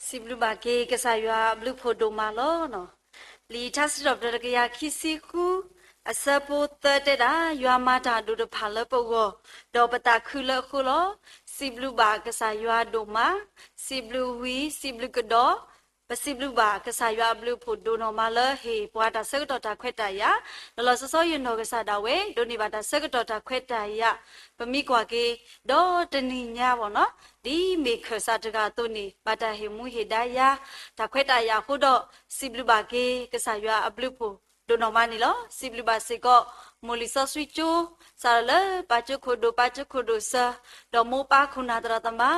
စံးဘျုးဘၣ်က့ၤကစၢ်ယွၤအဘျုးအဖှိၣ်ဒိၣ်မးလီၤ. လံာ်ထါစံးထီၣ်ပတြၢၤတကယၤခံဆံဃု အဆၢဖိသၢတဲဒၣ်, ယွၤမၤတၢ်ဒိၣ်တဖၣ်လၢပဂီၢ်, ဒီးပသးခုလၢအဃိလီၤ. စံးဘျုးဘၣ်ကစၢ်ယွၤဒိၣ်မး, စံးဘျုးဝံၤ စံးဘျုးကဒီး, ပစံးဘျုးဘၣ်ကစၢ်ယွၤအဘျုးအဖှိၣ်ဒိၣ်နီၢ်မးလၢဟ့ၣ်ပှၤတၢ်ဆၢကတီၢ်တၢ်ခွဲးတၢ်ယာ်, လီၤလီၤဆီဆီယနီၢ်ကစၢ်ဒၣ်ဝဲ ဒိးန့ၢ်ဘၣ်တၢ်ဆၢကတီၢ်တၢ်ခွဲးတၢ်ယာ်, ပမ့ၢ်ကွၢ်က့ၤ ဒီးတနံၤညါဘၣ်နီၤ, ဒ်မ့ၢ်ခၢၣ်စးတဂၤအသိးန့ၣ် ဘၣ်တၢ်ဟ့ၣ်မူဟ့ၣ်ဒါယၤ တၢ်ခွဲးတၢ်ယာ်အဃိဒီး စံးဘျုးဘၣ်က့ၤကစၢ်ယွၤအဘျုးအဖှိၣ်ဒိၣ်နီၢ်မးန့ၣ်လီၤ. စံးဘျုးဘၣ်စ့ၢ်ကီး မိၢ်လံာ်စီဆှံကၠိ စးထီၣ်လၢပၢ်ကၠိခိၣ်ဒိၣ်ပၢ်ကၠိခိၣ်ဒိၣ်စၢၤ, ဒီးမိၢ်ပၢ်ခိၣ်နၢ်သရၣ်သမါ,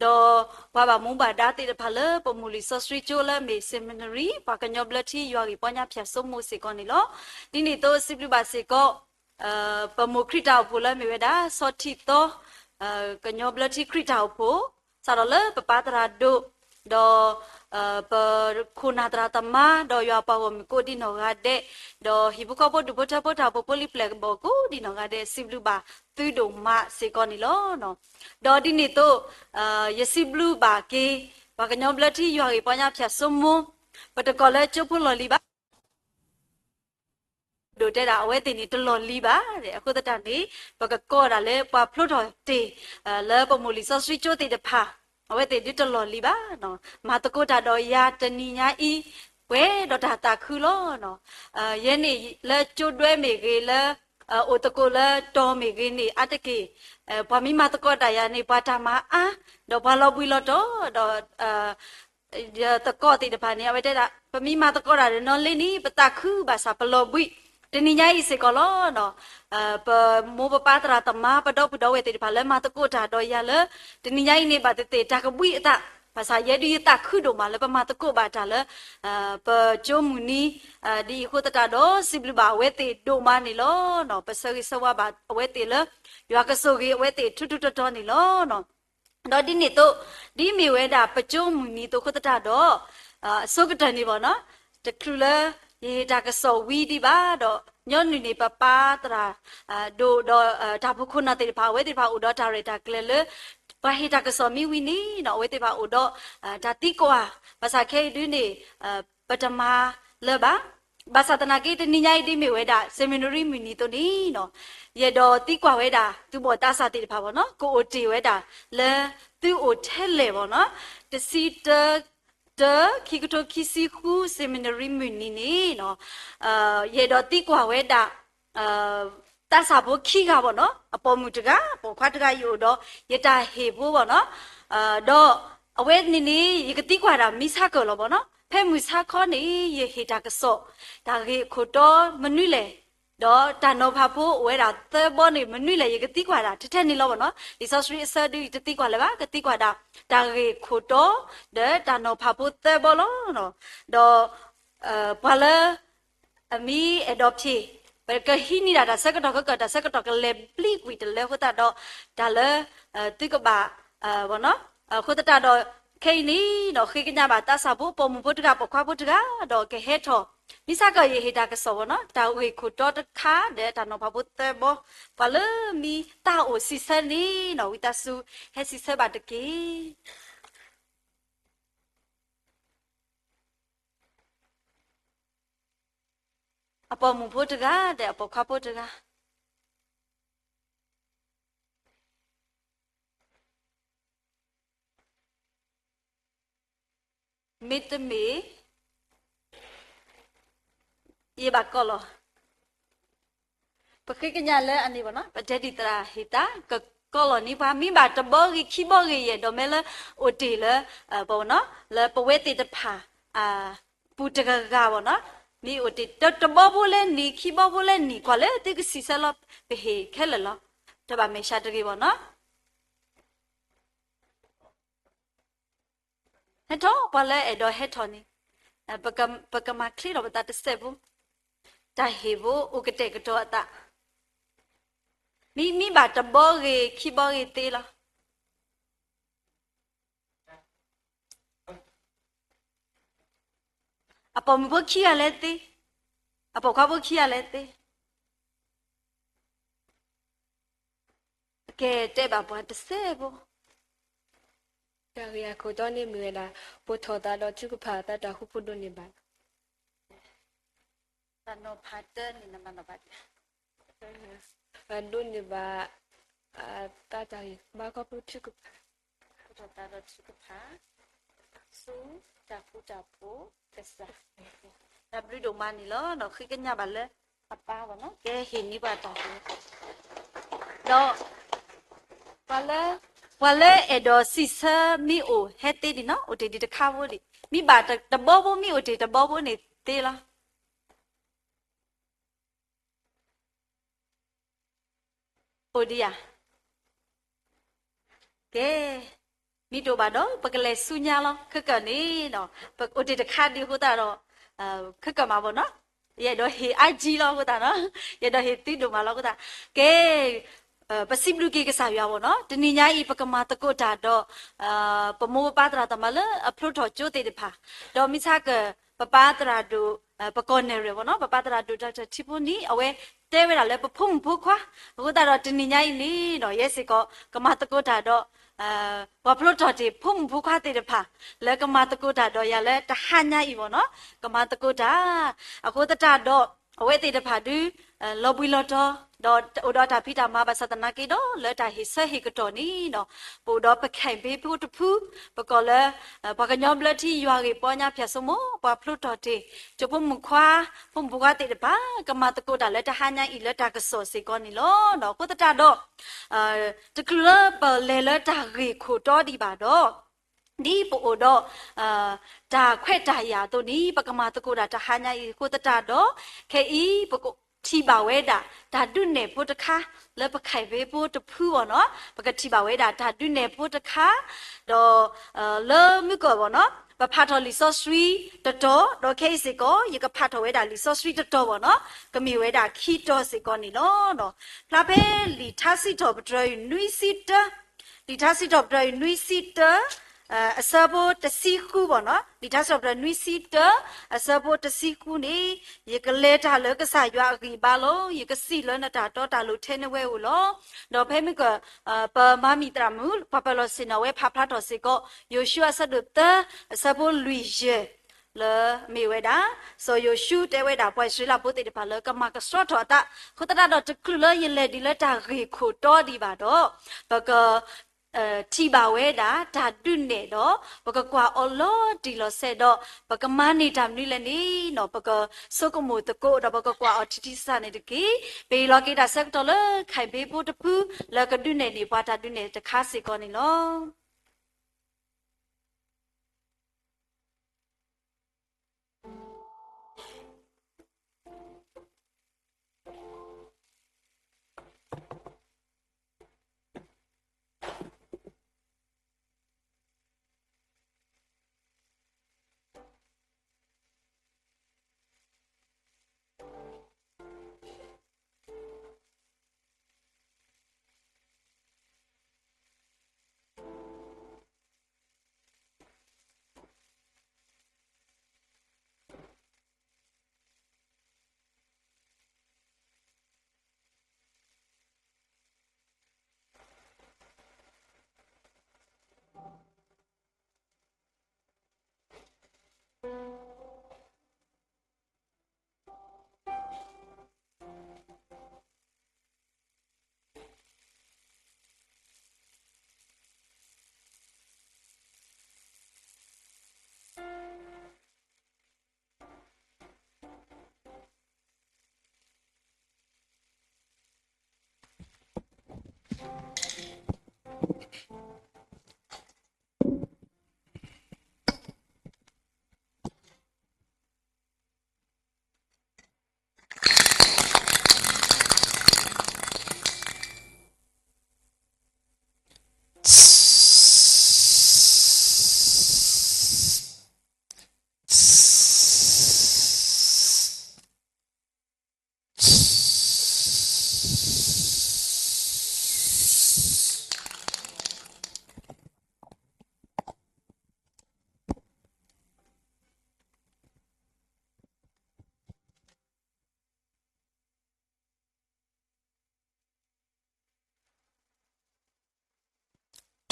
ဒီးပှၤဘၣ်မူဘၣ်ဒါသ့ၣ်တဖၣ်လၢပမိၢ်လံာ်စီဆှံကၠိလၢအမ့ၢ် seminary ပှၤကညီဘျၢထံယွၤဂ့ၢ်ပီညါဖၠၣ်စိမိၣ်စ့ၢ်ကီးန့ၣ်လီၤ. ဒ်န့ၣ်အသိးစံးဘျုးဘၣ်စ့ၢ်ကီး ပမိၢ်ခရံာ်တၢ်အိၣ်ဖှိၣ်လၢအမ့ၢ်ဝဲဒၣ် ဆီထံသီ ကညီဘျၢထံခရံာ်တၢ်အိၣ်ဖှိၣ်, စးထီၣ်လၢပပၢ်သရၣ်ဒိၣ်, ဒီး ပခိၣ်နၢ်သရၣ်သမါ, ဒီးယွၤပှၤဂီၢ်မုၢ်ကိးဒံနီၢ်ဂၤဒဲး, ဒီးဟံၣ်ဖိဃီဖိဒူၣ်ဖိထၢဖိတၢ်အိၣ်ဖှိၣ်ဖိလံၤပျဲၢ်ကဘီၣ်ကိးဒံနီၢ်ဂၤဒဲး စံးဘျုးဘၣ်သုဒိၣ်မးစ့ၢ်ကီးန့ၣ်လီၤ. ဒီးဒ်န့ၣ်အသိး ယစံးဘျုးဘၣ်က့ၤ ပှၤကညီဘျၢထံယွၤဂ့ၢ်ပီညါဖၠၣ်စိမိၣ်, ပတကိးလၢကၠိဖိလီၢ်လံၤဘၣ် ဒိၣ်တဲဒၣ် အဝဲသ့ၣ်န့ၣ်တလီၢ်လံၤဘၣ်. အဃိသတးန့ၣ် ပကကိးဒၣ်လၢပှၤဖျိထီၣ်တ့ၢ် လၢပမိၢ်လံာ်စီဆှံကၠိသ့ၣ်တဖၣ်, အဝဲသ့ၣ်ဒုးတလီၢ်လံၤဘၣ်. မၤသကိးတၢ်ဒီးယၤတနံၤညါအံၤ ပှဲၤဒီးတၢ်သးခုလီၤ. ယဲန့ၣ်လၢကၠိဒွဲမ့ၢ်ဂ့ၤ, လၢအိၣ်သကိးလၢတီၤမ့ၢ်ဂ့ၤန့ၣ် အါတက့ၢ် ပှၤမ့ၢ်မၤသကိးတၢ်ယၤန့ၣ် ပှၤတၢ်မၤအါ, ဒီးပှၤလီၤဘှံးလီၤတီၤ, ဒီး ယသကိးသ့ၣ်တဖၣ်န့ၣ် အဝဲတဲဒၣ် ပမ့ၢ်မၤသကိးတၢ်ဒီးနီၢ်လ့န့ၣ် ပသးခုဘၣ်ဆၣ်ပလီၤဘှံး, တနံၤညါအံၤစ့ၢ်ကီးလီၤ. ပမိၢ်ပပၢ်သရၣ်သမါ ပဒီပုၢ်ဒီဝဲၢ်သ့ၣ်တဖၣ်လၢမၤသကိးတၢ်ဒီးယၤလၢ တနံၤညါအံၤန့ၣ် ဘၣ်သ့ၣ်သ့ၣ်တၢ်ကဘှံးအသး, ဘၣ်ဆၣ်ယဲဒုးယသးခုဒိၣ်မးလၢပမၤသကိးဘၣ်တၢ်လၢ ပကၠိမုၢ်နံၤ, ဒ်အံၤအဃိသတးဒီး စံးဘျုးဘၣ်အဝဲသ့ၣ်ဒိၣ်မးန့ၣ်လီၤ. ပဆၢဂ့ၤဆၢဝါဘၣ်အဝဲသ့ၣ်လၢ ယွၤကဆိၣ်ဂ့ၤအဝဲသ့ၣ်ထူထူတီတီန့ၣ်လီၤ. ဒီးဒ်န့ၣ်အသိး ဒ်မ့ၢ်ဝဲဒၣ်ပကၠိမုၢ်နံၤအသိးအဃိသတးဒီး အဆိကတၢၢ်န့ၣ်ဘၣ်နီၤ, တချုးလၢ ယဟ့ၣ်တၢ်ကစီၣ်ဝံၤဒံးဘၣ်ဒီး ညီနုၢ်န့ၣ် ပပၢ်သရၣ်ဒိၣ်ဒီး တၢ်ဖိခိၣ်နၢ်သ့ၣ်တဖၣ် အဝဲသ့ၣ်တဖၣ်အိၣ်ဒီးတၢ်ရဲၣ်တၢ်ကျဲၤလၢ ပှၤဟ့ၣ်တၢ်ကစီၣ်မ့ၢ်ဝံၤန့ၣ်နီၤ အဝဲသ့ၣ်တဖၣ်အိၣ်ဒီး တၢ်သံကွၢ်, ဘၣ်ဆၣ်ခဲအံၤဒုန့ၣ် ပတမၤလၢၤဘၣ်. ဘၣ်ဆၣ်သနာ်က့ တနံၤညါအံၤဒ်မ့ၢ်ဝဲဒၣ် seminary မုၢ်နံၤအသိးန့ၣ်နီၤ, ယအဲၣ်ဒိးသံကွၢ်ဝဲဒၣ် သူၣ်ဘီၣ်သးစၢ်သ့ၣ်တဖၣ်ဘၣ်နီၤ, ကအိၣ်တ့ၢ်ဝဲဒၣ်လၢသုအိၣ်ထဲလဲၣ်ဘၣ်နီၤ, တဆံတၢ တၢ ခံကထိခံဆံဃု seminary မုၢ်နံၤန့ၣ်နီၤ, ယအဲၣ်ဒိးသံကွၢ်ဝဲဒၣ် သးစၢ်ဖိခံဂၤဘၣ်နီၤ, အပိာ်မုၣ်တဂၤ ပိာ်ခွါတဂၤ ယအိၣ်ဒီးယတၢ်ဟ့ၣ်ဖိဘၣ်နီၤ, ဒီးအဝဲန့ၣ်န့ၣ် ယကသံကွၢ်ဒၣ်မုၢ်ဆါခီလီၤဘၣ်နီၤ, ဖဲမုၢ်ဆါခီန့ၣ် ယဟ့ၣ်တၢ်ကစီၣ် တၢ်ဂ့ၢ်အခိၣ်တီမနုၤလဲၣ်, ဒီးတၢ်နီၤဖးဖိအိၣ်ဝဲဒၣ်သၢဘီန့ၣ် မနုၤလဲၣ် ယကသံကွၢ်ဒၣ်ထဲထဲန့ၣ်လီၤဘၣ်နီၤ, လံာ်စီဆှံအဆၢဒု ယတသံကွၢ်လၢၤဘၣ်, ကသံကွၢ်ဒၣ် တၢ်ဂ့ၢ်အခိၣ်တီ ဒီးတၢ်နီၤဖးဖိသၢဘီလီၤ. ဒီး ပှၤလၢ အမ့ၢ်အဲၣ်ဒိးဖံး, ပကဟံးန့ၢ်ဒၣ်တၢ်ဆၢကတီၢ်ခဲကၢၢ် တၢ်ဆၢကတီၢ်ကလဲၤဘျံးကွံာ်တလၢအဃိသတးဒီး တၢ်လၢ သုကဘၣ် အဃိသတးဒီး ခဲအံၤန့ၣ်ဒီး ဃ့ကညးဘၣ်သးစၢ်ဖိ ပိာ်မုၣ်ဖိတဂၤ ပိာ်ခွါဖိတဂၤ ဒီးကဟဲထီၣ် မုၢ်ဆါခီယဟ့ၣ်တၢ်ကစီၣ်ဘၣ်နီၤ, တၢ်ဂ့ၢ်ခိၣ်တီတခါ ဒီးတၢ်နီၤဖးဖိသၢဘီ, ပှၤလၢမ့ၢ်သးအိၣ်စံးဆၢန့ၣ်နီၤ ဝံသးစူၤ ဟဲစံးဆၢဘၣ်တက့ၢ်. အပိာ်မုၣ်ဖိတဂၤ ဒီးအပိာ်ခွါဖိတဂၤ မ့တမ့ၢ် ယဘၣ်ကိးလီၤ. ပဃ့ကညးလၢအန့ၣ်ဘၣ်နီၤ, ပတဲဒ်သရၣ်ဟ့ၣ်သး ကကိးလီၤန့ၢ်ပှၤ မ့ၢ်ဘၣ်တဘီဂ့ၤခံဘီဂ့ၤ ယအဲၣ်ဒိးမ့ၢ်လၢ အိၣ်တ့ၢ်လၢ ပဝဲသ့ၣ်တဖၣ် ပူၤတဂၤဂၤဘၣ်နီၤ, မ့ၢ်အိၣ်တ့ၢ်တဘီဖိလၢနံၤ ခံဘီဖိလၢနံၤ ကွၢ်လၢသုကစံးဆၢလီၤ ပဟ့ၣ်ခဲလၢာ်လီၤ. တဘၣ်မဲာ်ဆှးတဂ့ၤဘၣ်နီၤ. ဟဲထီၣ် ပှၤလၢအဲၣ်ဒိးဟဲထီၣ်န့ၣ် ပကမၤချ့ထီၣ်ပသးတစဲးဖိ, တၢ်ဟ့ၣ်ဖိအိၣ်ကတဲာ်ကတီၤအသး, မ့မ့ၢ်ဘၣ်တဘီဂ့ၤခံဘီဂ့ၤသ့လီၤ. အပိာ်မုၣ်ဖိခံဂၤလဲၣ်သ့, အပိာ်ခွါဖိခံဂၤလဲၣ်သ့, ကဲတဲဘၣ်ပှၤတစဲးဖိ တၢ်ဂ့ၢ်အခိၣ်တီန့ၣ်မ့ၢ်ဝဲဒၣ် ပိာ်ထီၣ်သးဒီးထုကဖၣ်အသးတၢ်ဃူဖိဒိၣ်န့ၢ်ဘၣ်. ဒိၣ်န့ၢ်ဘၣ် သးတၢ်ဂ့ၢ်ဘၣ်ခီဖျိထုကဖၣ် ဆူတၢ်ဃူတၢ်ဖိးကစၢ်. တၢ်ဘျုးဒိၣ်မးန့ၣ်လီၤ. ဒီးဃ့ကညးဘၣ်လၢအပၢ်ဘၣ်နီၤ ကဟ့ၣ်န့ၢ်ပှၤတၢ်ဂ့ၢ် ဒီး ပှၤလၢအဲၣ်ဒိးစံးဆၢမ့ၢ်အိၣ်ဟဲသ့ဒံးနီၤ အိၣ်တ့ၢ်ဒံးတခါဖိဒံး မ့ၢ်ဘၣ်တဘီဖိ မ့ၢ်အိၣ်တ့ၢ်တဘီဖိန့ၣ်သ့လီၤ. အိၣ်ဒံးဧါ. ကဲ, မ့ၢ်တအိၣ်ဘၣ်ဒီး ပကလဲၤဆူညါလီၤ. ခဲကၢၣ်န့ၣ်ဒီး ပအိၣ်တ့ၢ်တခါဒံးအဃိသတးဒီး ခဲကၢၣ်မးဘၣ်နီၤ, ယအဲၣ်ဒိးဟ့ၣ်အါကံလီၤအဃိသတးနီၤ, ယအဲၣ်ဒိးဟ့ၣ်သုဒိၣ်မးလီၤအဃိသတး, ကဲ, ပစံးဘျုးက့ၤကစၢ်ယွၤဘၣ်နီၤ, တနံၤညါအံၤ ပကမၤသကိးတၢ်ဒီး ပမိၢ်ပပၢ်သရၣ်သမါလၢအဖျိထီၣ်ကၠိသ့ၣ်တဖၣ်, ဒီးမ့ၢ်ဆါကၢၣ် ပပၢ်သရၣ်ဒိၣ် ပကီၢ်နဲၣ်ရွဲၣ်ဘၣ်နီၤ, ပပၢ်သရၣ်ဒိၣ် Doctor ထံဖိနံၤ အဝဲတဲဝဲဒၣ်လၢပဖိမုၣ်ဖိခွါ, အဃိသတးဒီးတနံၤညါအံၤန့ၣ်ဒီး ယဲစ့ၢ်ကီး ကမၤသကိးတၢ်ဒီး ပှၤဖျိထီၣ်တ့ၢ်ဖိမုၣ်ဖိခွါသ့ၣ်တဖၣ် လၢကမၤသကိးတၢ်ဒီးယၤလၢတဟါညါအံၤဘၣ်နီၤ, ကမၤသကိးတၢ်, အဃိသတးဒီး အဝဲသ့ၣ်တဖၣ်ဒုး လီၤဘှံးလီၤတီၤ ဒီးအိၣ်ဒီးတၢ်ဖံးတၢ်မၤဘၣ်ဆၣ်သနာ်က့ဒီး လၢတၢ်ဟ့ၣ်ဆၢဟ့ၣ်ကတီၢ်န့ၣ်ဒီး ပအိၣ်ဒီးပခဲၣ်ဘ့ဖိတဖု, ပကိးလၢ ပှၤကညီဘျၢထံယွၤဂ့ၢ်ပီညါဖၠၣ်စိမိၤ ပှၤဖျိထီၣ်တ့ၢ် ကၠိဖိမုၣ်ခွါ ဖိမုၣ်ဖိခွါသ့ၣ်တဖၣ် ကမၤသကိးတၢ်လၢတဟါညါအံၤလၢတၢ်ကစီၣ်စ့ၢ်ကီးန့ၣ်လီၤ. အဃိသတးဒီး တချုးလၢပလဲၤလၢတၢ်ဂ့ၢ်ခိၣ်တီဒံးဘၣ်ဒီး ဒ်ပအိၣ်ဒီး တၢ်ခွဲးတၢ်ယာ်အသိးန့ၣ် ပကမၤသကိးတၢ်တဟါညါအံၤအဃိသတးဒီး ခဲအံၤ ပကထံၣ်ဘၣ်ဝဲဒၣ် တၢ်ဒုးနဲၣ်ဖိတခါ လၢပခဲၣ်ဘ့ဖိတဖုဘၣ်နီၤ, ပကထံၣ်ဘၣ်ဝဲဒၣ် တၢ်ဒုးနဲၣ်ဖိတခါ, ဒီး လၢမုၢ်ကီၢ်ဘၣ်နီၤ, ပဖးထီၣ်လံာ်စီဆှံတတီၤ, ဒီးခဲအံၤစ့ၢ်ကီး ယကဖးထီၣ်ဝဲဒၣ်လံာ်စီဆှံတတီၤဘၣ်နီၤ, ကမ့ၢ်ဝဲဒၣ်ခံတီၤစ့ၢ်ကီးန့ၣ်လီၤ. ဖျါဖဲလံာ်ထါစံးထီၣ်ပတြၢၤအံၤနွံဆံတၢ လံာ်ထါစံးထီၣ်ပတြၢၤအံၤနွံဆံတၢ အဆၢဖိတဆံဃုဘၣ်နီၤ, လံာ်ထါစံးထီၣ်ပတြၢၤနွံဆံတၢ အဆၢဖိတဆံဃုန့ၣ်, ယကလဲၤတၢ်လၢကစၢ်ယွၤအဂံၢ်အဘါလီၤ. ယကစံးလၢနတၢ်တီတၢ်လိၤထဲနဝဲအိၣ်လီၤ. ဒီးဖဲမုၢ်ကီၢ် ပမၤမံၤသရၣ်မုၣ် ပှၤပၢၤလီၢ်ဆ့ၣ်နီၤဝဲဖးဖျါထီၣ်စ့ၢ်ကီး ယိၤၡူအဆၢဒိၣ်သၢ အဆၢဖိလွံၢ်ယဲၢ် လၢမ့ၢ်ဝဲဒၣ် စီၤယိၤၡူတဲဝဲဒၣ်ပှၤအံၣ်စရ့လးဖိသ့ၣ်တဖၣ်လၢကမၤကဆှီထီၣ်အသး, အဃိသတးဒီးတချုးလၢယလဲၤဒံးလၢတၢ်ဂ့ၢ်ခိၣ်တီဒံးဘၣ်ဒီး ပက ထံၣ်ဘၣ်ဝဲဒၣ်တၢ်ဒုးနဲၣ်ဒီး ပကကွၢ်အီၤလီၤတံၢ်လီၤဆဲးဒီး ပကမၤန့ၢ်တၢ်မနုၤလဲၣ်န့ၣ်နီၤ ပကဆိကမိၣ်သကိးဒီးပကကွၢ်အီၤထံထံဆးဆးန့ၣ်တက့ၢ်. ပဟ့ၣ်လီၤက့ၤတၢ်ဆၢကတီၢ်လၢခဲၣ်ဘ့ဖိတဖု လၢကဒုးနဲၣ်န့ၢ်ပှၤတၢ်ဒုးနဲၣ်တခါစ့ၢ်ကီးန့ၣ်လီၤ.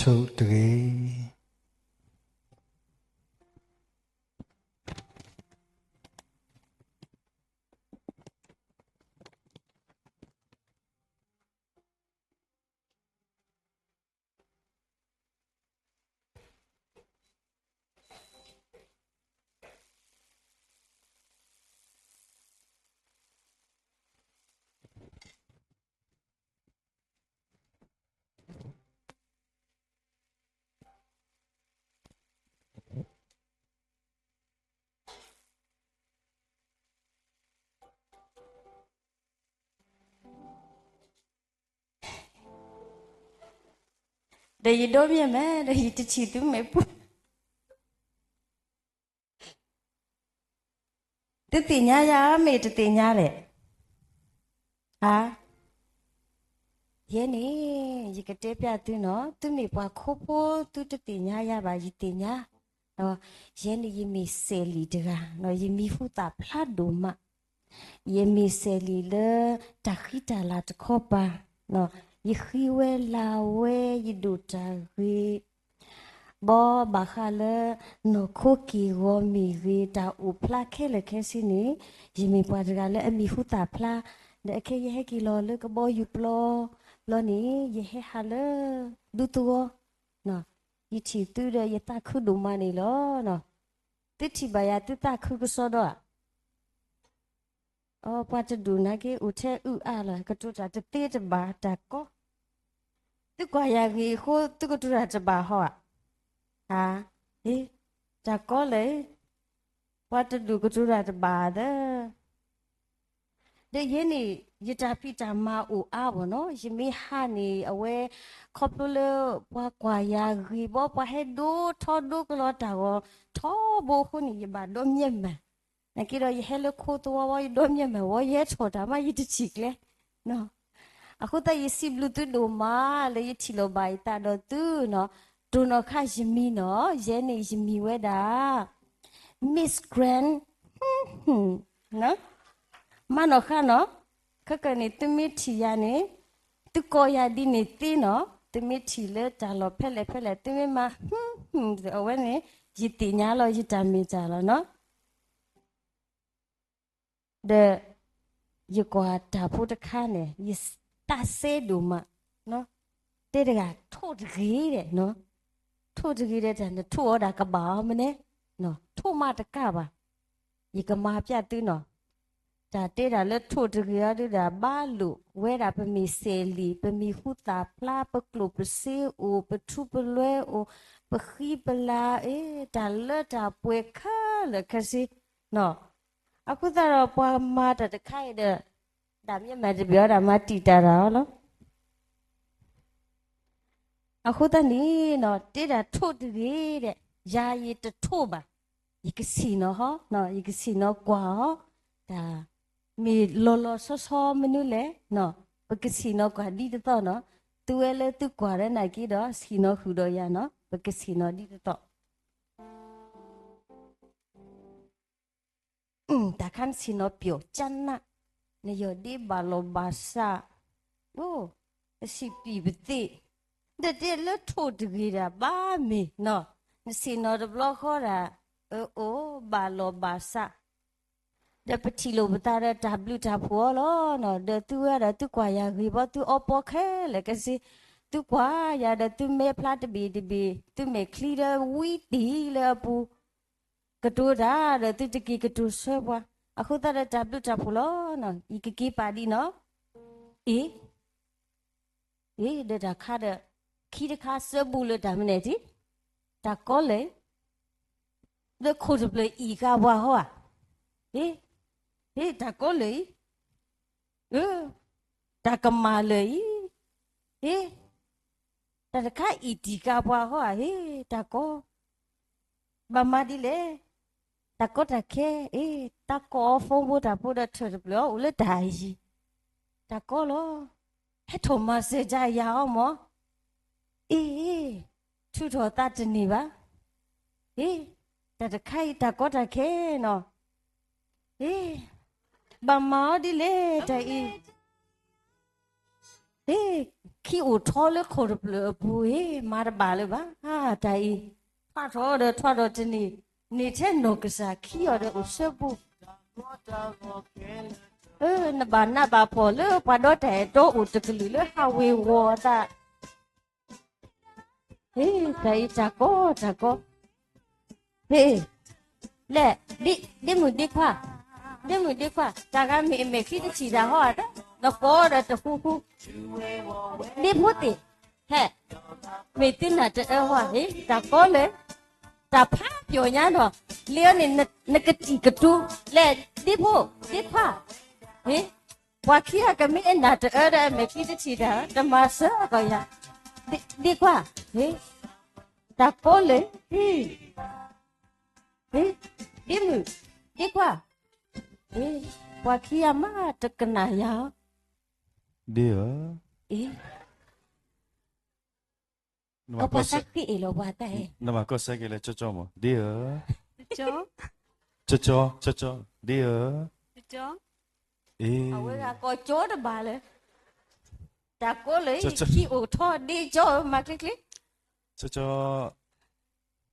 ထိၣ်တဂ့ၤ. ဒီးယဒိးမ့ၢ်မး ဒီးယတထံၣ်သုမ့ၢ်ပူ သုသ့ၣ်ညါယၤမ့ၢ်တသ့ၣ်ညါလဲၣ်. ဧါ, ယဲန့ၣ် ယကတဲပျးသုနီၤ, သုမ့ၢ်ပှၤခိဖိ သုတသ့ၣ်ညါယၤဘၣ် ယသ့ၣ်ညါ. ယဲန့ၣ်ယမ့ၢ်စဲးလံာ်တဂၤ, ယမံၤဟူသၣ်ဖျါဒိၣ်မး. ယမ့ၢ်စဲးလံာ်လၢတၢ်ဃံတၢ်လၤတခီပၤ, ယဃံဝဲလၤဝဲ ယဒိၣ်တၢ်ဂ့ၤ ဘီဘၣ်ဃးလၢ နီၢ်ခိက့ၢ်ဂီၤမ့ၢ်ဂ့ၤ တၢ်အိၣ်ဖျါခဲလၢာ်ခဲဆ့န့ၣ်, ယမ့ၢ်ပှၤတဂၤလၢအမံၤဟူသၣ်ဖျါ, ဒီးအခဲယဟဲက့ၤလီၤလၢကဘီယူၤပျီ, ဘျီန့ၣ် ယဟဲဟးလၢ ဒူသဝီ, ယထံၣ်သုဒီးယသးခုဒိၣ်မးန့ၣ်လီၤ. သုထံၣ်ဘၣ်ယၤသုသးခုကစီဒီဧါ. အပှၤတဒူၣ်နာ်က့ အိၣ်ထဲအုၣ်အါလီၤ ကတိၤတၢ်တသ့တဘၣ်တၢ်ကီ, သုကွၢ်ယၤဂ့ၤအဃိ သုကတိၤတၢ်တဘၣ်ဟီဧါ. ဧါ, တၢ်ကီလၢ ပှၤတဒူၣ်ကတိၤတၢ်တဘၣ်သၢ ဒီးယဲန့ၣ် ယတၢ်ဖံးတၢ်မၤအိၣ်အါဘၣ်နီၤ, ယမ့ၢ်ဟးန့ၣ် အဝဲ ခီဖျိလၢ ပှၤကွၢ်ယၤဂ့ၤဘီ ပှၤဟဲဒိထီဒိကလီတၢ်ဂီၤထီဘိအဃိန့ၣ် ယဘၣ်ဒီမါမၢ်, နာ်က့ဒီးယဟဲလၢခိသဝီဝဲ ယဒီမါမၢ်ဝဲ ယဟဲထီၣ်တၢ်မး ယတထံၣ်ကျဲ အဃိသတး ယစံးဘျုးသုဒိၣ်မးလၢယထံၣ်လိာ်ဘၣ်ယသးဒီးသုနီၤ, တိၢ်နီၣ်ဃာ်ယမံၤနီၤ, ယဲန့ၣ်ယမံၤဝဲဒၣ် Miss Grand, မၤနီၣ်ဃာ်နီၤ, ခဲကနံၣ်န့ၣ် သုမ့ၢ်ထံၣ်ယၤန့ၣ်, သုကိးယၤဒ်န့ၣ်သ့နီၤ, သုမ့ၢ်ထံၣ်လၢတၢ်လီၢ်ဖဲလဲၣ်ဖဲလဲၣ် သုမ့ၢ်မၤ အဝဲန့ၣ် ယသ့ၣ်ညါလီၤ ယတၢ်မ့ၢ်တၢ်လီၤနီၤ. ဒီး ယကွၢ်တၢ်ဖိတခါန့ၣ် ယသးစဲဒိၣ်မး, တဲတဂၤ ထိၣ်တဂ့ၤဒဲး, ထိၣ်တဂ့ၤဒဲးတၢ် နထိၣ်အီၤဒၣ်ကဘၣ်အီၤမနုၤ, ထိၣ်မးတကးဘၣ်, ယကမၤပျးသုနီၤ, တၢ်တဲတၢ်လၢထိၣ်တဂ့ၤအီၤဒုးဒၣ် ဘၣ်လိာ်ဝဲဒၣ်ပမ့ၢ်စဲးလံာ် ပမံၤဟူသၣ်ဖျါ ပကျိၣ်ပစ့အိၣ် ပထူပလွဲအိၣ် ပဃံပလၤ တၢ်လၢတၢ်ပှဲၤခဲလၢာ်ခဲဆ့ အဃိသတးဒီးပှၤမၤတၢ်တခါအံၤဒီး တၢ်မ့ၢ်မၤတဘၣ်အီၤဒၣ်မၤတံာ်တာ်တၢ်အီၤလီၤ. အဃိသတးန့ၣ်နီၤ တဲဒၣ်ထိၣ်တဂ့ၤဒဲး ယၤယတထိၣ်ဘၣ်, ယကဆ့ၣ်နီၤဟီ, ယကဆ့ၣ်နီၤကွၢ်အီၤ, တၢ်မ့ၢ်လီၤလီၤဆီဆီမနုၤလဲၣ်, ပကဆ့ၣ်နီၤကွၢ်ဒ်သိးသိးနီၤ, သုဝဲလၢသုကွၢ်ဒီးနာ်က့ဒီး ဆ့ၣ်နီၤဃုာ်ဒီးယၤနီၤ ပကဆ့ၣ်နီၤဒ်သိးသိး တၢ်ခါနဆ့ၣ်နီၤပျီၣ်ကၢ်နး, နယီၢ်ဒ့ဘၣ်လီၢ်ဘၣ်စး, အိ, ပစံးပံာ်ပသ့, ဒီးတဲလၢထိၣ်တဂ့ၤဒၣ်ဘၣ်မ့ၢ်နီၤ, နဆ့ၣ်နီၤတဘျီဃီဒၣ်, အအိၣ်ဘၣ်လီၢ်ဘၣ်စး, ဒီးပထံၣ်လိာ်ပသးဒီးတၢ်ဘျုးတၢ်ဖှိၣ်အီၤလီၤ. ဒီးသုဝဲဒီးသုကွၢ်ယၤဂ့ၤဘီ သုအီပီခဲလၢာ်ကစ့, သုကွၢ်ယၤဒီးသုမဲာ်ဖျါတဘ့ၣ်တဘ့ၣ် သုမဲာ်ချံဒီးဝံတ့ၢ်လၢအပူၤ ကတိၤတၢ်ဒီးသုတက့ၤကတိၤဆၢပှၤ, အဃိသတးဒီးတၢ်ဘျုးတၢ်ဖှိၣ်လီၤ. ယကက့ၤပာ်ဒ်နီၤ, အ့, အ့, ဒီးတၢ်ခါဒီး, ခံတခါစၢဘူးလၢတၢ်မနုၤန့ၣ်, တၢ်ကီလၢာ်, လၢခိၣ်တဖျၢၣ်အံၤဃာ်ပှၤဟီဧါ, အ့, အ့, တၢ်ကီလၢာ်အံၤ, အ့, တၢ်ကမၣ်လၢာ်အံၤ, အ့, တၢ်တခါအံၤတံၢ်ဃာ်ပှၤဟီဧါ, အ့, တၢ်ကီ ဘၣ်မၤဒ်လဲၣ်, တၢ်ကီတၢ်ခဲ, အ့, တၢ်ကီအီၤ phone ဖိတၢ်ဖိဒီးထၢၣ်တဖျၢၣ်အီၤအိၣ်လၢတၢ်အယံၤ, တၢ်ကီလီၤ, ဟဲထီၣ်မၤစၢၤယၤအီၤမၢ်, အ့, ထုးထီၣ်သးတန့ၢ်ဘၣ်, အ့, တၢ်တခါအံၤတၢ်ကီတၢ်ခဲနီၤ, အ့, ဘၣ်မၤအီၤဒ်လဲၣ်တၢ်အံၤ အ့, ခံအိၣ်ထီလၢခိၣ်တဖျၢၣ်အပူၤအံၤ မၤတဘၣ်လၢၤဘၣ်, တၢ်အံၤ, ထွးထီၣ်ဒီးထွးထီၣ်တန့ၢ်, န့ၢ်ထဲနီၢ်ကစၢ်ခံအီၤဒီးအိၣ်ဆၢပူၤ, နဘၣ်နးဘၣ်ဖှီၣ်လၢပှၤဒီတၢ်အဲၣ်တီအိၣ်တကလုာ်လၢဟးဝ့ၤဝီၤအသး ဟ့ၣ်, တၢ်အံၤတၢ်ကီတၢ်ကီ, ဟ့ၣ်, လဲၣ်, ဒ့မုၣ်ဒ့ခွါ, ဒ့မုၣ်ဒ့ခွါ, တၢ်ဂၤမ့ၢ်အမဲာ်ချံတထံၣ်တၢ်ဟီဧါ, နကိးဒီးတဃူဃူ, ဒ့ဖိသ့ၣ်, ဟဲ, မ့ၢ်သုနၢ်တအၢဟီဧါ, ဟ့ၣ်, တၢ်ကီလၢာ်, တၢ်ဖးပျီၢ်ညါဒီး, လၢန့ၣ်, နကတံၢ်ကတိၤ, လဲၣ်, ဒ့ဖိ, ဒ့ခွါ, ဟ့ၣ်, ပှၤခံဂၤကမ့ၢ်အနၢ်တအၢဒီးအမဲာ်ချံတထံၣ်တၢ် တမၤစၢၤကီးယၤ ဒ့ကွၢ်, တၢ်ကီလၢာ်, ဒ့မုၣ်, ဒ့ကွၢ်, ပှၤခံဂၤမးတကနၣ်ယၤ, ဒ့ဧၢ, ပှၤသးဃ့အဲၣ်လီၤပှၤတၢ်, နဘၣ်ကီၢ်စဲက့ၤလၢကၠီကၠီမး, ဒ့ဧၢ, ကၠီကၠီ, ဒ့ဧၢ, အဝဲဂၤကိးကၠီတဘၣ်လၢ တၢ်ကီလၢာ် ခံအိၣ်ထီၣ်ဒ့ကၠီဧၢ မၤချ့ချ့,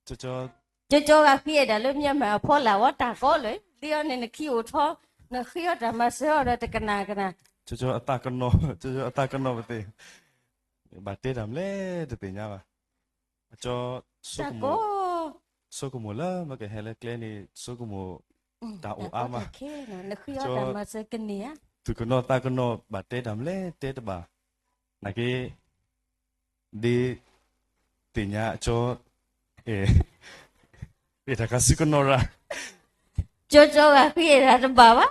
ကၠီကၠီဂၤဃ့အဲၣ်ဒၣ်လၢမၠၣ်မၤအဖီလာ်ဝဲ တၢ်ကီလၢာ် ဒ့အီၤန့ၣ် နခံအိၣ်ထီၣ် နဃ့အီၣ်တၢ်မၤစၢၤအီၤဒီးတကနၣ်ကနၣ်, ကၠီကၠီအသးကနီၤ, ကၠီကၠီအသးကနီၤပသ့ၣ်, ဘၣ်တဲတၢ်မနုၤလဲၣ်တသ့ၣ်ညါဘၣ်, အကၠီ တၢ်ကီ ဆိကမိၣ်လၢမ့ၢ်ကဟဲလၢကျဲန့ၣ် ဆိကမိၣ် တၢ်အိၣ်အါမး, နဃ့အီၣ်တၢ်မၤစၢၤကန့ၢ်ဧါ, သူၣ်ကနီၤသးကနီၤ ဘၣ်တဲတၢ်မနုၤလဲၣ်တဲတဘၣ်, နာ်က့ ဒ့သ့ၣ်ညါအကၠီ အဲၣ်တၢ်ခါဆူကနီၢ်ရၤ, ကၠီကၠီဂၤဃ့အဲၣ်တၢ်တဘၣ်ဘၣ်,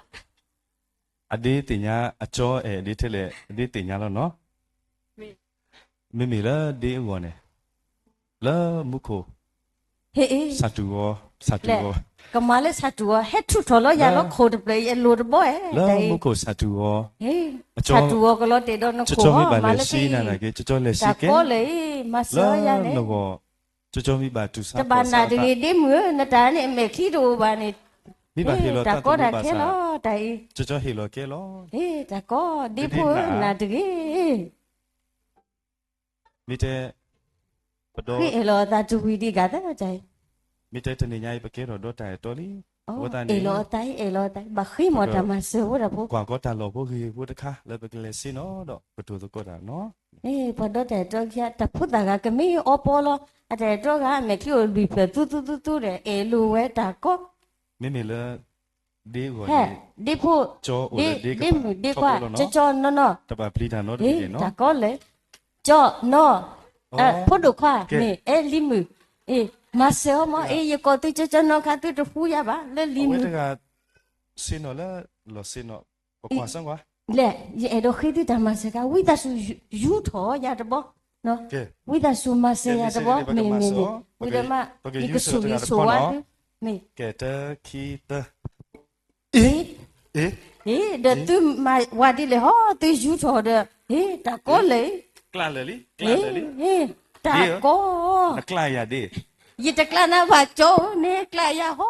အဒ့သ့ၣ်ညါအကၠီအဲၣ်ဒ့ထဲလဲၣ် အဒ့သ့ၣ်ညါလီၤနီၤ, မ့မ့ၢ်လၢဒ့အဂီၢ်န့ၣ် လၢမူခိၣ် ဟ့ၣ် ဆၣ်တူၢ်ဂီၤ ဆၣ်တူၢ်ဂီၤ, ကမၤလၢဆၣ်တူၢ်ဂီၤ ဟဲထူၣ်ထီၣ်လီၤယၤလီၤခိၣ်တဖျၢၣ်အလိၤတဘီအဲၣ်, လၢမူခိၣ်ဆၣ်တူၢ်ဂီၤ, ဆၣ်တူၢ်ဂီၤကလီၤတဲာ်ဒီးနခိၣ် မၤလၢသ့ၣ်, တၢ်ကီလၢာ် မၤစၢၤယၤန့ၣ်, တဘၣ်နၢ်တဂ့ၤဒ့မုၣ်ဧၢ နတၢ်န့ၣ်အမဲာ်ချံတအိၣ်ဘၣ်န့ၣ်, တၢ်ကီတၢ်ခဲလီၤတၢ်အံၤ, တၢ်ကီဒ့ဖိနၢ်တဂ့ၤ မ့ၢ်တဲ ပဒီ ဃ့အဲၣ်လီၤအသးတဝံၤဒံးဂၤသၢတၢ်အံၤ, မ့ၢ်တဲတနံၤညါအံၤ ပကဲထီၣ်ဒီးတၢ်အဲၣ်တီလံ, အဃိသတးန့ၣ် အဲၣ်လီၤအသး အဲၣ်လီၤအသး ဘၣ်ဃ့မၤတၢ်မၤစၢၤဖိတၢ်ဖိ, ကွၢ်ကီတၢ်လီၢ်ဖိဂ့ၤဖိတခါ လၢပကလဲၤဆ့ၣ်နီၤဒီးကတိၤသကိးတၢ်နီၤ, ပှၤဒီတၢ်အဲၣ်တီခံဂၤ တၢ်ဖိသၣ်ဂၤကမ့ၢ်အီပီလီၤ, အတၢ်အဲၣ်တီဂၤ အမဲာ်ချံအိၣ်လွံၢ်ဖျၢၣ်သူသူသူသူဒီး အဲၣ်လိာ်ဝဲတၢ်ကီ မ့မ့ၢ်လၢ ဒ့ဂီၢ်န့ၣ် ဒ့ဖိ ဒ့မုၣ်ဒ့ခွါ ကၠီကၠီနီၢ်နီၢ်, တၢ်ကီလၢာ်, ကၠီနီၢ်, ဖိဒိၣ်ခွါ မ့ၢ်အဲလံမုၣ်, မၤစၢၤအီၤမ့ၢ် အ့ ယကိးသုကၠီကၠီနီၢ်ခါ သုတဟူယၤဘၣ် လၢလံမုၣ် ဆ့ၣ်နီၤလၢလီၢ်ဆ့ၣ်နီၤ, လဲၣ် ယအဲၣ်ဒိးဃ့သုတၢ်မၤစၢၤခါ ဝံသးစူၤယူထီၣ်ယၤတဘီ, ဝံသးစူၤမၤစၢၤယၤတဘီ, မ့ၢ်မ့ၢ်မ့ၢ်, ဝံၤဒီးမး ယကဆိၣ်ဂ့ၤဆိၣ်ဝါသု, မ့ၢ် ကဲ တၢ ခံ သၢ, အ့ အ့ ဒီးသုမၤဝၤဒ်လဲၣ်ဟီ သုယူထီၣ်ဒီး, တၢ်ကီလၢာ်, ကျၢ်လၢာ်လံ, တၢ်ကီ, နကျၢ်ယၤဒ့, ယတကျၢ်နၤဘၣ်ကၠီဧၢ နဟဲကျၢ်ယၤဟီ,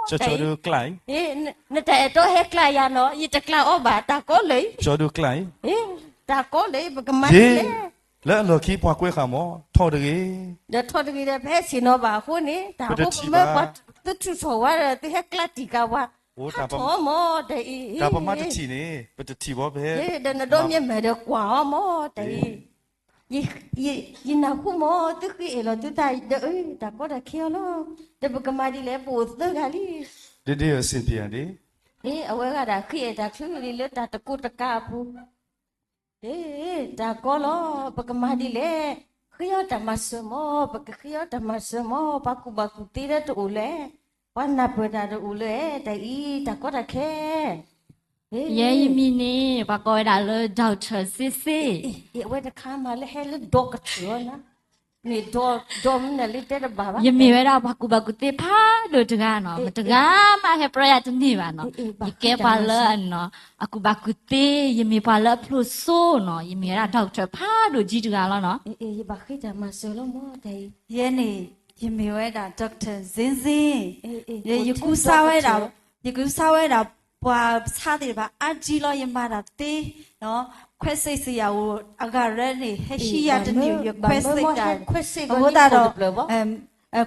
နတၢ်အဲၣ်တီဟဲကျၢ်ယၤနီၤ ယတကျၢ်အီၤဘၣ် တၢ်ကီလၢာ်, တၢ်ကီလၢာ် ပကမၤဒ်လဲၣ်, လၢအလီၢ်ခံပှၤကွဲဃာ်မး ထီၣ်တဂ့ၤ, ဒီးထီၣ်တဂ့ၤဒီး ပဟဲဆ့ၣ်နီၤဘၣ်အဃိန့ၣ် တၢ်ဖိကမၢပှၤသုထူၣ်ထီၣ်ဝဲဒီး သုဟဲကျၢ်တံၢ်ကၤဝဲ, ဟးထီၣ်မး တၢ်အံၤ, တၢ်ပမၤတထံၣ်န့ၣ် ပတထံၣ်ဘၣ် ပဟဲ, ဒီးနဒီမ့ၢ်မၤဒီးကွၢ်အီၤမး တၢ်အံၤ, ယနၢ်ဟူမး သုဃ့အဲၣ်လီၤသုသးဒီး တၢ်ကီတၢ်ခဲအီၤလီၤ, ဒီးပကမၤဒ်လဲၣ် ပအိၣ်သၢဂၤလံ, ဒ်ဒ်အဆင်ပြေဧါဒ်, အဝဲဂၤဒၣ်ဃ့အဲၣ်တၢ်ချုးလံလၢတၢ်တကိးတကးအပူၤ တၢ်ကီလီၤ ပကမၤဒ်လဲၣ်, ဃ့အီၣ်တၢ်မၤစၢၤမး ပကဃ့အီၣ်တၢ်မၤစၢၤမး ပှၤကူၣ်ဘၣ်ကူၣ်သ့လၢတအိၣ်လၢၤ, ပှၤနၢ်ပၢၢ်တၢ်တအိၣ်လၢၤ တၢ်အံၤ တၢ်ကီတၢ်ခဲ, ယဲယမံၤန့ၣ် ပှၤကိးဝဲဒၣ်လၢ doctor စ့စ့, အဝဲတခါမးလၢဟဲလၢ doctor အီၤနၤ, မ့ၢ်ဒီမနုၤလၢတဲတဘၣ်ဘၣ်, ယမ့ၢ်ဝဲဒၣ်ပှၤကူၣ်ဘၣ်ကူၣ်သ့ဖးဒိၣ်တဂၤနီၤ, မတဂၤမးဟဲပြၢယၤတန့ၢ်ဘၣ်နီၤ, ယကဲပှၤလၢ အကူၣ်ဘၣ်ကူၣ်သ့, ယမ့ၢ်ပှၤလၢအဖျိၣ်စိနီၤ, ယမ့ၢ်ဝဲဒၣ် doctor ဖးဒိၣ်ကၠံတဂၤလီၤနီၤ, ယဘၣ်ဃ့တၢ်မၤစၢၤလီၤမး တၢ်အံၤ, ယဲန့ၣ် ယမ့ၢ်ဝဲဒၣ် doctor စ့စ့, ယကူစါဝဲဒၣ်, ယကူစါဝဲဒၣ် ပှၤဆါသ့ၣ်တဖၣ်အါကၠံလီၤ ယမၤတၢ်သ့, ခွဲစိတ်ဆရာအိၣ်အဂၤရၢန့ၣ် ဟဲဟံးယၤတန့ၢ် ယခွဲစိတ်တၢ်, အဃိသတးဒီး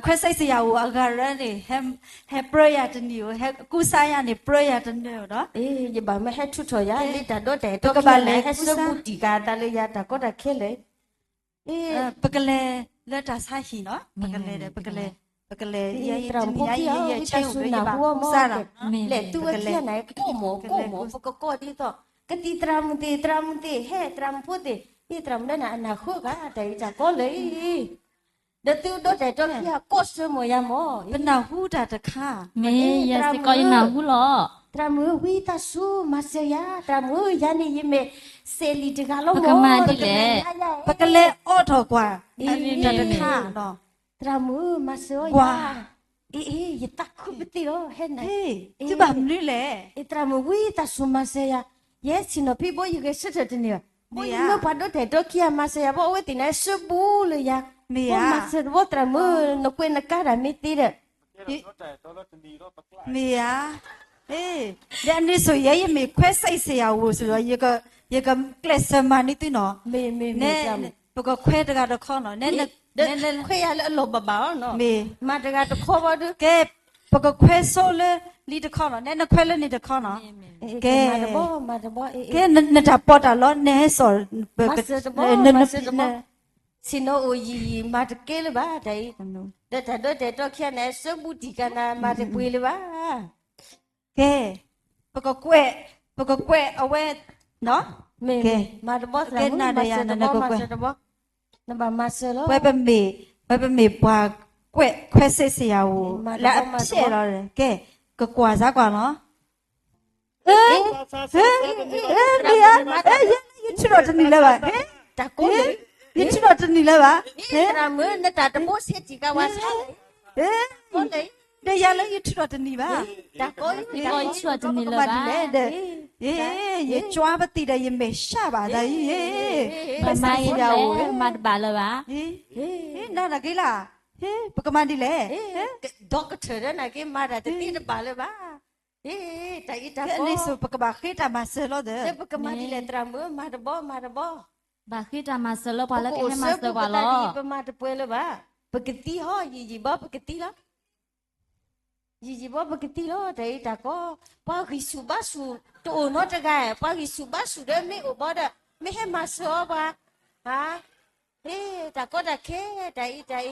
ခွဲစိတ်ဆရာအိၣ်အဂၤရၢန့ၣ် ဟဲပြၢယၤတန့ၢ်ဧိၤ, ဟဲကူစါယၤန့ၣ် ပြၢယၤတန့ၢ်ဧိၤဒီး, ယဘၣ်မ့ၢ်ဟဲထူၣ်ထီၣ်ယၤ လၢတၢ်ဒီတၢ်အဲၣ်တီခံဂၤန့ၣ် ဟဲဆၢမူတံၢ်ကၤအသးလၢယၤ တၢ်ကီတၢ်ခဲလၢာ် ပကလဲၤလၢတၢ်ဆါဟံၣ်နီၤ, ပကလဲၤဒီး ပကလဲၤ, ပကလဲၤ, ယဲယဲယဲဆဲးအိၣ်ဒီးယဘၣ်ကူစါလီၤ, လဲၤသုဝဲခံဂၤန့ၣ် ကိးမး ကိးမး ပကကိးဒ်သိး ကသံၣ်သရၣ်မုၣ်သ့ၣ် သရၣ်မုၣ်သ့ၣ် ဟဲသရၣ်မုၣ်ဖိသ့ၣ် ဟဲသရၣ်မုၣ်လၢနၤ အနၢ်ဃုဂၤ တၢ်အံၤတၢ်ကီလၢာ်အံၤ ဒီးသုဒီတၢ်အဲၣ်တီခံဂၤ ကိးဆၢမးယၤမး ပနၢ်ဟူတၢ်တခါ, မ့ၢ်ယဲစ့ၢ်ကီးယနၢ်ဟူလီၤ. သရၣ်မုၣ်ဧၢ ဝံသးစူၤမၤစၢၤယၤ, သရၣ်မုၣ်ဧၢ ယၤန့ၣ် ယမ့ၢ်စဲးလံာ်တဂၤလီၤမၢ်, ပကလဲၤအီၣ်ထီၣ်ကွၢ် တၢ်တခါ, သရၣ်မုၣ်ဧၢ မၤစၢၤအီၤယၤ, အ့ အ့ ယသးခုပသ့ၣ်လီၤ ဟဲနၤ, သုဘၣ်မနုၤလဲၣ်, သရၣ်မုၣ် ဝံသးစူၤမၤစၢၤယၤ, ယဲဆ့ၣ်နီၤဖံဘိ ယဂဲၤဆၢထၢၣ်တန့ၢ်ဘၣ်, ဘီယမၢပှၤဒီးတၢ်အဲၣ်တီခံဂၤမၤစၢၤယၤ ဘီအဝဲသ့ၣ်န့ၣ် ဆၢဘူးလၢယၤ, မၤစၢၤတဘီ သရၣ်မုၣ်ဧၢ နကွဲးနကါတၢ်မ့ၢ်သ့ဒီး မ့ၢ်ဧါ, ဒီးအန့ၣ်ဆိယဲ ယမ့ၢ်ခွဲးစဲးစ့ၢ်ယၤဧိၤဆိဒီး ယကကျဲးစၢးမၤန့ၢ်သုနီၤ, ပကခွဲးတဂၤတခီနီၤ, ခွဲးယၤလၢအလီၢ်ဘၣ်ဘၣ်အီၤနီၤ, မ့ၢ်မၤတဂၤတခီဘီဒီး, ကဲ, ပကခွဲးဆိလၢလံတခီနီၤ, နဲနခွဲးလၢန့ၣ်တခီနီၤ, ကဲ, ကဲ, နတၢ်ပီးတၢ်လီ နဟဲစိာ် ဆ့ၣ်နီၤအိၣ်ယံာ်ယံာ် မၤတကဲလၢၤဘၣ်တၢ်အံၤ, ဒီးတၢ်ဒီးတၢ်အဲၣ်တီခံဂၤန့ၣ် ဆၢဘူးတံၢ်ကနၤ မၤတပှဲၤလၢၤဘၣ် ကဲ, ပကကွဲး, ပကကွဲးအဝဲ, မၤတဘီသရၣ်မုၣ် မၤစၢၤတဘီ မၤစၢၤတဘီ, နဘၣ်မၤစၢၤလီၤ, ဝဲပမ့ၢ်, ဝဲပမ့ၢ်ပှၤကွဲးခွဲးစဲးစ့ၢ်ယၤဧိၤ လၢအဖျဲၣ်လီၤ, ကဲ, ကကွၢ်စၢ်ကွၢ်လီၤ, မ့ၢ်ဧါ, ယထုးထီၣ်တနံၤလၢၤဘၣ်, ယထုးထီၣ်တနံၤလၢၤဘၣ်, သရၣ်မုၣ် နတၢ်တဘိဆဲးတံၢ်ကဝဲဆါ ဒီးယၤလၢယထုးထီၣ်တနံၤဘၣ်, ယထုးထီၣ်တနံၤလၢၤဘၣ်, ယကွၢ်ပသံၣ်ဒီးယမဲာ်ဆှးဘၣ်သးအံၤ, မၤတဘၣ်လၢၤဘၣ်, နနာ်က့ၤလၢ်, ပကမၤဒ်လဲၣ်, ဒီကထၢၣ်ဒီးနာ်က့ၤမၤတၢ်တသ့တဘၣ်လၢၤဘၣ်, တၢ်အံၤတၢ်ကီ, ပကဘၣ်ဃ့တၢ်မၤစၢၤလီၤဒီး, ပကမၤဒ်လဲၣ် သရၣ်မုၣ် မၤတဘီမၤတဘီ ဘၣ်ဃ့တၢ်မၤစၢၤလၢပှၤလၢကဟဲမၤစၢၤပှၤလီၤ, ပမၤတပှဲၤလၢၤဘၣ်, ပကသံဟီ ယံာ်ယံာ်ဘီပကသံလီၤ, ယံာ်ယံာ်ဘီပကသံလီၤ တၢ်အံၤတၢ်ကီ, ပှၤဂံၢ်ဆူၣ်ဘါဆူၣ်တအိၣ်နီတဂၤ, ပှၤဂံၢ်ဆူၣ်ဘါဆူၣ်ဒီးမ့ၢ်အိၣ်ဘီဒီး မ့ၢ်ဟဲမၤစၢၤအီၤပှၤ, တၢ်ကီတၢ်ခဲ တၢ်အံၤတၢ်အံၤ,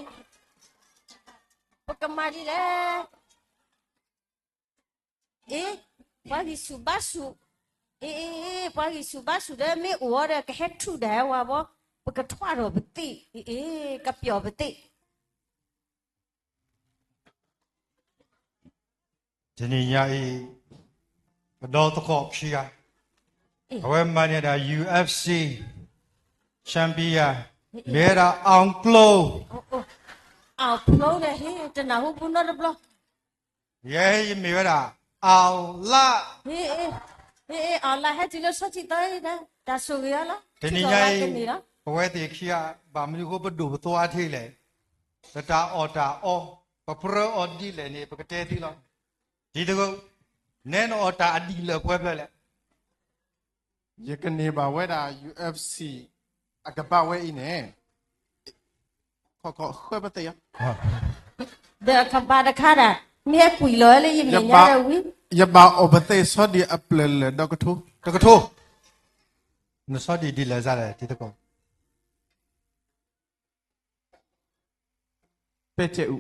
ပကမၤဒ်လဲၣ် အ့, ပှၤဂံၢ်ဆူၣ်ဘါဆူၣ်, အ့, ပှၤဂံၢ်ဆူၣ်ဘါဆူၣ်ဒီး မ့ၢ်အိၣ်အီၤဒီး ကဟဲထူၣ်ဒၣ်ဝဲဘီ, ပကထွါထီၣ်ပသ့ၣ်, အ့, ကပျီၣ်ပသ့ၣ်. တနံၤညါအံၤ, ပဒီသကိးခံဂၤ, အဝဲမၤန့ၢ်ဒၣ် ယူၣ်အၣ်အ့ဖ်စံ champion, မ့ၢ်ဝဲဒၣ် အောင်ကျိုး, အောင်ကျိုးန့ၣ် တနၢ်ဟူပူၤနီတဘျီ ယဲယမ့ၢ်ဝဲဒၣ် အောင်လ အောင်လ ဟဲတုၤလၢဆီထံသီအံၤ, တၢ်ဆိၣ်ဂ့ၤအီၤလီၤ. တနံၤညါအံၤ, ပဝဲသ့ၣ်ခံဂၤ ဘၣ်မနုၤအဃိပဒိၣ်ပသွါထဲလဲၣ်, ပတၢ်အီၣ်တၢ်အီ, ပပြၢအီၤဒ်လဲၣ်န့ၣ် ပကတဲသုလီၤ. တံၤသကိး, နဲနအီၣ်တၢ်အဒံၣ်လၢပှဲၤဖျၢၣ်လဲၣ်. ယကန့ၢ်ဘၣ်ဝဲဒၣ် ယူၣ်အၣ်အ့ဖ်စံ အကဘၣ်ဝဲအံၤန့ၣ်, ခီခီဃၢပသ့ၣ်ဧါ, ဒီးအခီၣ်ဖးတခါဒၣ်, မ့ၢ်ဟဲကွံာ်လီၤလၢယမဲာ်ညါဒီးဝံၤ, ယဘၣ်အီၣ်ပသ့ၣ်ဆီဒံၣ်အပျၢၢ်လၢာ်ဒီးကထိ, တကထိ, နဆီဒံၣ်ဒ်လဲၣ်စ့ၢ်လဲၣ် တံၤသကိး ပဲကဲအူ,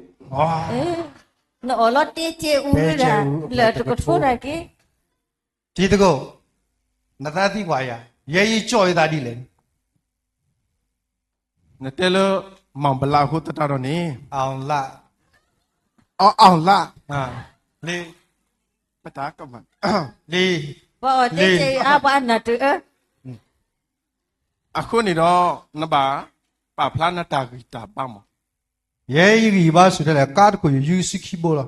နအီၣ်လီၤတဲကဲအူဒၣ်, လၢတကထိဒၣ်က့ၤ, တံၤသကိး, နသးသံကွၢ်ယၤ, ယဲယကၠီၣ်ယသးဒ်လဲၣ်, နတဲလၢ မီၢ်ဘလးအဃိသတးဒီးန့ၣ်, အီၣ်လၣ်, အီၣ်လၣ်, လံ, ပတၢ်ကမၣ်, လံ, ပှၤအီၣ်တဲကဲအါပှၤအနၢ်တအၢ အဃိန့ၣ်ဒီး နဘၣ်ပာ်ဖျါနတၢ်ဂံၢ်တၢ်ဘါမး, ယဲယဂံၢ်ဘါဆူၣ်ထဲလဲၣ် ကါတခိၣ်ယယုစုခံဘိလီၤ.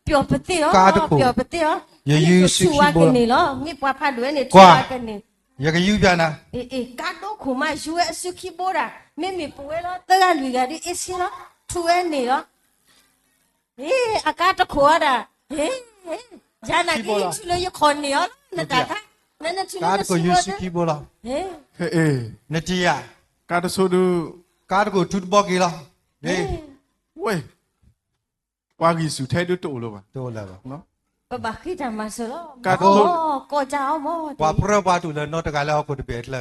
ပျီၣ်ပသ့ၣ်အီၤ, ပျီၣ်ပသ့ၣ်အီၤ, ယယုစုခံဘိလီၤ. မ့ၢ်ပှၤဖးဒိၣ်ဝဲန့ၣ် ထူဝဲကန့ၣ်, ယကယုပျၢ်နၤ, ကါဒိခိၣ်မးယုဝဲအစုခံဘိဒၣ်, မ့မ့ၢ်ပဝဲလီၤ သၢဂၤလွံၢ်ဂၤဒ်အ့ၣ်ဆ့လီၤ, ထူဝဲန့ၣ်လီၤ. အကါတခိၣ်အီၤဒၣ်, ယၤနာ်က့ ယထူလၢယခီၣ်န့ၢ်အီၤလီၤ နတၢ်ခါ, နထူလၢနစုဘိ, နတံၤယၤ, ကါတဆိဒု, ကါတခိၣ်ထူတဘီက့ၤလီၤ. ဝဲ, ပှၤဂံၢ်ဆူၣ်ထဲဒုတအိၣ်လၢၤဘၣ်, ပဘၣ်ဃ့တၢ်မၤစၢၤလီၤ, ကီၢ်ကၢအီၤမး, ပှၤပြၢပှၤတူၣ်လၢၤနီတဂၤလၢဟီၣ်ခိၣ်တဘ့ၣ်အချၢ,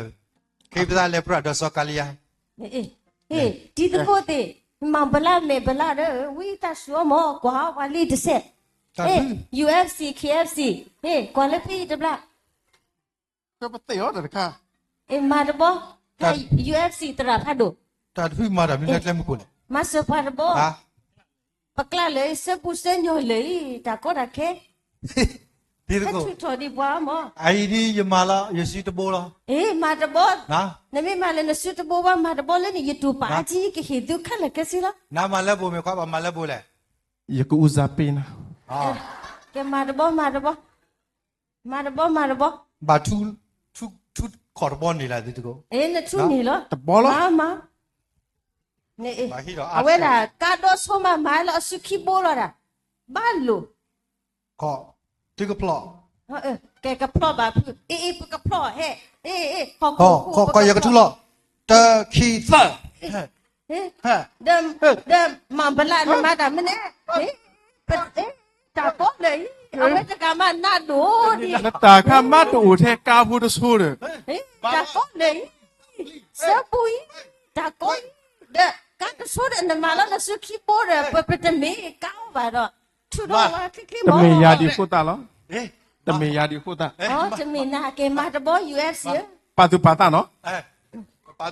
ခ့ပသးလဲၤပြၢဒီးစီၤကၤလံယါ တံၤသကိးသ့ၣ်, မီၢ်ဘလးမဲာ်ဘလးဒီး ဝံသးစူၤအီၤမး ကွၢ်အီၤပှၤလံတစဲး, ဟ့ၣ်, UFC, KFC, ဟ့ၣ်, ကွၢ်လၢဖဲအံၤတဘျီ, ပသ့ၣ်အီၤတၢ်တခါ, မၤတဘီ, UFC သရၣ်ဖးဒိၣ်, တၢ်တဖုမၤတၢ်မနုၤလၢကျဲမုၢ်ခိၣ်လဲၣ်, မၤစၢၤပှၤတဘီ, ပကျါလၢာ်အံၤ ဆၢပူၤဆၢညီၢ်လၢာ်အံၤ တၢ်ကီတၢ်ခဲ, ထံသကိး, အအံၤဒ်ယမၤလီၤ ယစုတဘိလီၤ. မၤတဘီ, နမ့ၢ်မၤလၢနစုတဘိဘၣ် မၤတဘီလၢန့ၣ် ယတူၢ်ပာ်အါထံ ယကဟ့ၣ်သုခဲလၢာ်ခဲဆ့လီၤ. နမၤလၢဘိမ့ၢ်ခွါ ဘၣ်မၤလၢဘိလဲၣ်. ယကအူစၢ်ပ့ၤနၤ. ကဲမၤတဘီ မၤတဘီ, မၤတဘီ မၤတဘီ, ဘၣ်ထူ, ထူ, ထူခီၣ်တဘီန့ၣ်လၢ နထူန့ၢ်လီၤ. တဘီလီၤ. မၤ, အဝဲဒၣ် ကါဒီဆိမး မၤလၢအစုခံဘိလီၤဒၣ်, ဘၣ်လိာ် သုကဖျီၣ်, ကဲကဖျီၣ်ဘၣ်ဖု, အ့ၣ် အ့ၣ် ပကဖျီၣ်ဟဲ, အ့ၣ် အ့ၣ် ခီၣ်ခိၣ် ယကထူလီၤ, တခံသၢ, ဒီး, ဒီးမၤဘျါနမၤတၢ်မနုၤလဲၣ်, တၢ်ကီလၢာ်အံၤ, အဝဲတဂၤမးနးဒိၣ်ဒံး, နတၢ်ခါမးတအိၣ်ထဲကါဖိတဆိဒီး, တၢ်ကီလၢာ်အံၤ, စၢပူအံၤ, တၢ်ကီအံၤ, ဒီးကါတဆိဒီး နမၤလီၤနစုခံဘိဒီး ပတမ့ၢ်ကါအီၤဘၣ်ဒီး, ထူဒီးဝဲချ့ချ့မး, တမ့ၢ်ယၤဒံးဃိသးလီၤ, တမ့ၢ်ယၤဒံးဃိသး, တမ့ၢ်နၤ ကဲမၤတဘီ ယူၢ်အ့ၣ်စံၣ်ဧၢ, ပာ်သူၣ်ပာ်သးနီ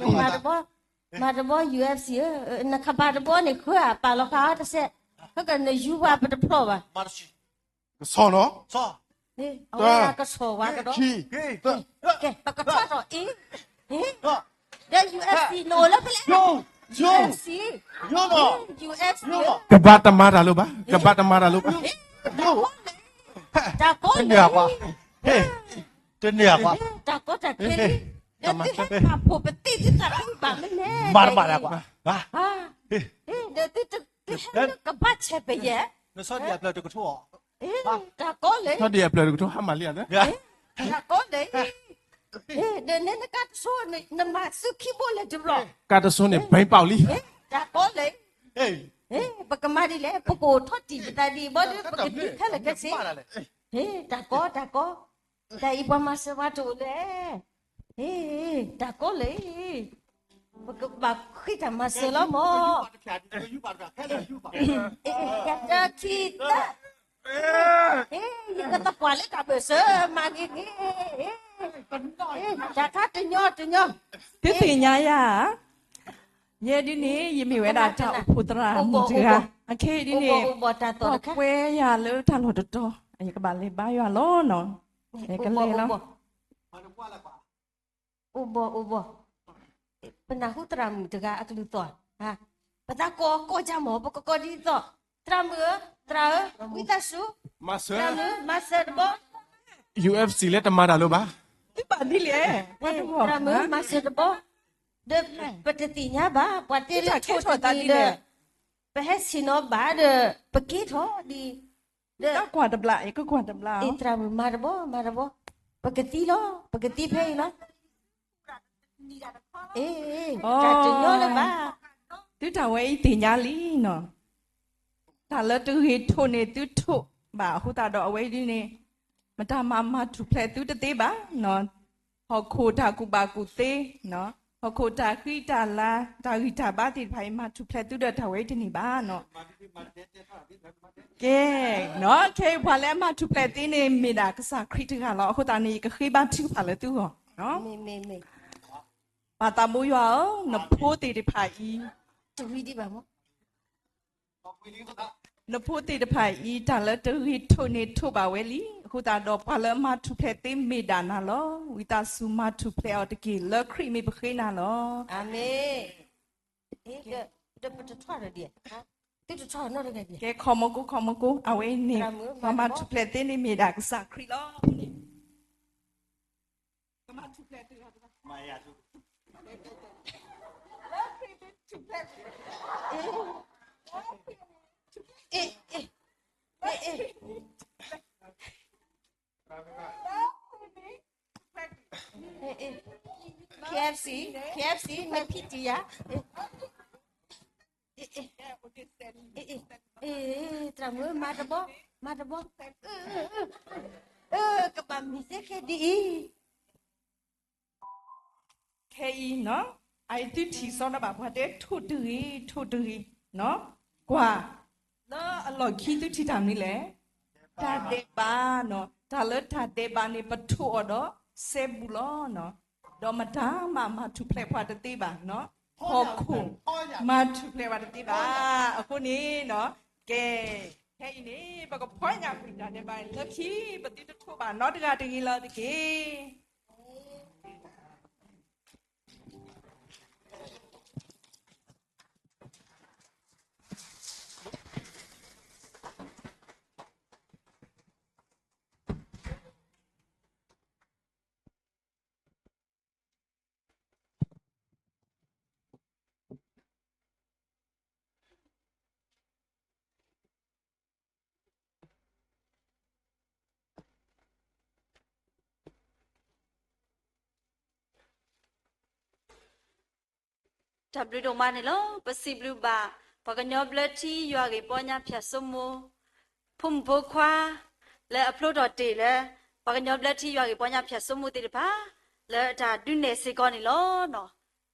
ၤ, မၤတဘီ, မၤတဘီ ယူၢ်အ့ၣ်စံၣ်ဧၢ, နခးပာ်တဘီန့ၣ် ဃၢအပာ်လီၤဃာ်အီၤတစဲး, ဟဲကနယူၤဝဲပတဖျီၣ်ဘၣ်, ကဆီၣ်နီၤ, အဝဲဒၣ်ကဆီၣ်ဝဲကဒီး, ကဲ ပကထီၣ်ထီၣ်အ့ၣ်, ဒီး ယူၢ်အ့ၣ်စံၣ် နအိၣ်လၢဖဲလဲၣ်, ယူၢ်အ့ၣ်စံၣ်, ယူၢ်အ့ၣ်စံၣ်, ကဘၣ်တမၤတၢ်လၢၤဘၣ်, ကဘၣ်တမၤတၢ်လၢၤဘၣ်, တၢ်ကီန့ၣ်, တန့ၢ်အကွၢ်, တၢ်ကီတၢ်ခဲလံ, ဒီးသုဟဲပာ်ဖှိၣ်ပသ့ၣ်သုသးသုဘၣ်မနုၤလဲၣ်, မၤတဘၣ်လၢၤကွၢ်, ဒီးသုဟဲလၢကဘၣ်ဆဲးပယဲၢ်, နဆီဒံၣ်အပျၢၢ်တကထိ, တၢ်ကီလၢာ်, ဆီဒံၣ်အပျၢၢ်တကထိ ဟါမၢ်လံဧါ, တၢ်ကီလၢာ်, ဒီးနဲနကါတဆိ, နမၤစုခံဘိလဲၤတဘျီ, ကါတဆိန့ၣ် ဘဲပာ်လံ, တၢ်ကီလၢာ်, ပကမၤဒ်လဲၣ်, ပကအိၣ်ထီၣ်တံၢ်ပသးဒ်အံၤ ဘၣ်ဒီး ပကဒုးခဲလၢာ်ခဲဆ့, တၢ်ကီ တၢ်ကီ, တၢ်အံၤပှၤမၤစၢၤပှၤတအိၣ်လဲၣ်, တၢ်ကီလၢာ်, ပကဘၣ်ဃ့တၢ်မၤစၢၤလီၤမး, တၢ်ခံသၢ, ယကသပှၢ်လၢတၢ်ဘၢၣ်စၢၤ မၤဂ့ၤဂ့ၤ, တၢ်ခါတညီတညီ, သုသ့ၣ်ညါယၤ, ယဲဒ်န့ၣ် ယမ့ၢ်ဝဲဒၣ်တၢ်အိၣ်ဖှိၣ်သရၣ်မုၣ်တဂၤ, အခဲအံၤဒ်န့ၣ်, ပှၤကွဲယၤလၢတၢ်လီၢ်တတီၤ, ယကဘၣ်လဲၤဘါယွၤလီၤနီၤ, ယကလဲၤလီၤ. အိၣ်ဘီၣ်အိၣ်ဘီၣ်, ပနၢ်ဟူသရၣ်မုၣ်တဂၤအကလုၢ်သီၣ်, ပသးကိးကိးကၢ်မီၢ် ပကကိးဒ်သိး, သရၣ်မုၣ်ဧၢ, သရၣ်ဧၢ, ဝံသးစူၤ, သရၣ်မုၣ် မၤစၢၤတဘီ, ယူၢ်အ့ၣ်စံၣ် လၢတမၤတၢ်လၢၤဘၣ်, သုဘၣ်ဒ်လဲၣ်, သရၣ်မုၣ် မၤစၢၤတဘီ, ဒီးပတသ့ၣ်ညါဘၣ် ပှၤတဲလၢထိၣ်တဒံးဒီး, ပဟဲဆ့ၣ်နီၤဘၣ်ဒီး ပက့ၤထီၣ်ဒ် ဒီးကွၢ်တဘျီ ယကကွၢ်တဘျီ, သရၣ်မုၣ် မၤတဘီ မၤတဘီ, ပကသံလီၤ ပကသံဖဲအံၤလီၤ, တၢ်တညီလၢၤဘၣ်, သုတၢ်ဝဲအံၤသ့ၣ်ညါလံနီၤ, တၢ်လၢတဂ့ၤထိၣ်န့ၣ် သုထိၣ်ဘၣ်အဃိသတးဒီး အဝဲဒ်န့ၣ်, မတၤမၤမၤထူၣ်ဖျဲးသုတသ့ဘၣ်, ဟီၣ်ခိၣ်တၢ်ကူၣ်ဘၣ်ကူၣ်သ့, ဟီၣ်ခိၣ်တၢ်ဃံတၢ်လၤ တၢ်ဂံၢ်တၢ်ဘါသ့ၣ်တဖၣ်အံၤ မၤထူၣ်ဖျဲးသုဒီးတၢ်ဝဲအံၤတန့ၢ်ဘၣ်နီၤ, ကဲ, ခဲအံၤပှၤလၢအမၤထူၣ်ဖျဲးသ့န့ၣ် မ့ၢ်ဒၣ်ကစၢ်ခရံာ်တဂၤလီၤ. အဃိသတးန့ၣ် ယကဃ့ဘါထုကဖၣ်လၢသုဂီၢ်, ပၢ်သးဘိယွၤဧၢ, နဖိသ့ၣ်တဖၣ်အံၤ, နဖိသ့ၣ်တဖၣ်အံၤ တၢ်လၢတဂ့ၤထိၣ်န့ၣ်ထိၣ်ဘၣ်ဝဲလံ. အဃိသတးဒီး ပှၤလၢအမၤထူၣ်ဖျဲးသ့မ့ၢ်ဒၣ်နၤလီၤ. ဝံသးစူၤမၤထူၣ်ဖျဲးအီၤတက့ၢ်. လၢခရံာ်မံၤပဃ့နၤလီၤ. အၤမ့ၣ်. ကဲ ခီမကိ ခီမကိ အဝဲအံၤန့ၣ် ပှၤမၤထူၣ်ဖျဲးသ့န့ၣ်မ့ၢ်ဒၣ်ကစၢ်ခရံာ်လီၤ. ကမၤထူၣ်ဖျဲးတဂၤတဂၤ, လၢခရံာ်မံၤထူၣ်ဖျဲးတဂၤ, အ့ အ့ အ့ အ့ KFC, KFC မ့ၢ်ဖံးတံၢ်ယၤ, သရၣ်မုၣ် မၤတဘီ မၤတဘီ, ကဘၣ်မံၤသ့ခဲဒ်အံၤ. ခဲအံၤနီၤ, အအံၤသုထံၣ်စီဒီးဘၣ် ပှၤတဲထိၣ်တဂ့ၤ ထိၣ်တဂ့ၤ, ကွၢ် လၢအလီၢ်ခံသုထံၣ်တၢ်မနုၤလဲၣ်, တၢ်ဒဲးဘးနီၤ, တၢ်လၢတၢ်ဒဲးဘးန့ၣ် ပထိၣ်အီၤဒီးစဲဘူးလီၤ. ဒီးမတၤမၤမၤထူၣ်ဖျဲးပှၤတသ့ဘၣ်နီၤ, ဟီၣ်ခိၣ်မၤထူၣ်ဖျဲးပှၤတသ့ဘၣ်. အဃိန့ၣ်နီၤ, ကဲ ခဲအံၤန့ၣ် ပကဖီၣ်ညၣ်ကွံာ်တၢ်ဒဲးဘးလၢခံ ပသုတထိးဘၣ်နီတဂၤတဂ့ၤလၢၤတက့ၢ်. တၢ်ဘျုးဒိၣ်မးန့ၣ်လီၤ. ပစံးဘျုးဘၣ် ပှၤကညီဘျၢထံယွၤဂ့ၢ်ပီညါဖၠၣ်စိမိၤ ဖိမုၣ်ဖိခွါ လၢအဖျိထီၣ်တ့ၢ်လၢ ပှၤကညီဘျၢထံယွၤဂ့ၢ်ပီညါဖၠၣ်စိမိၤသ့ၣ်တဖၣ် လၢအတၢ်ဒုးနဲၣ်စ့ၢ်ကီးန့ၣ်လီၤ.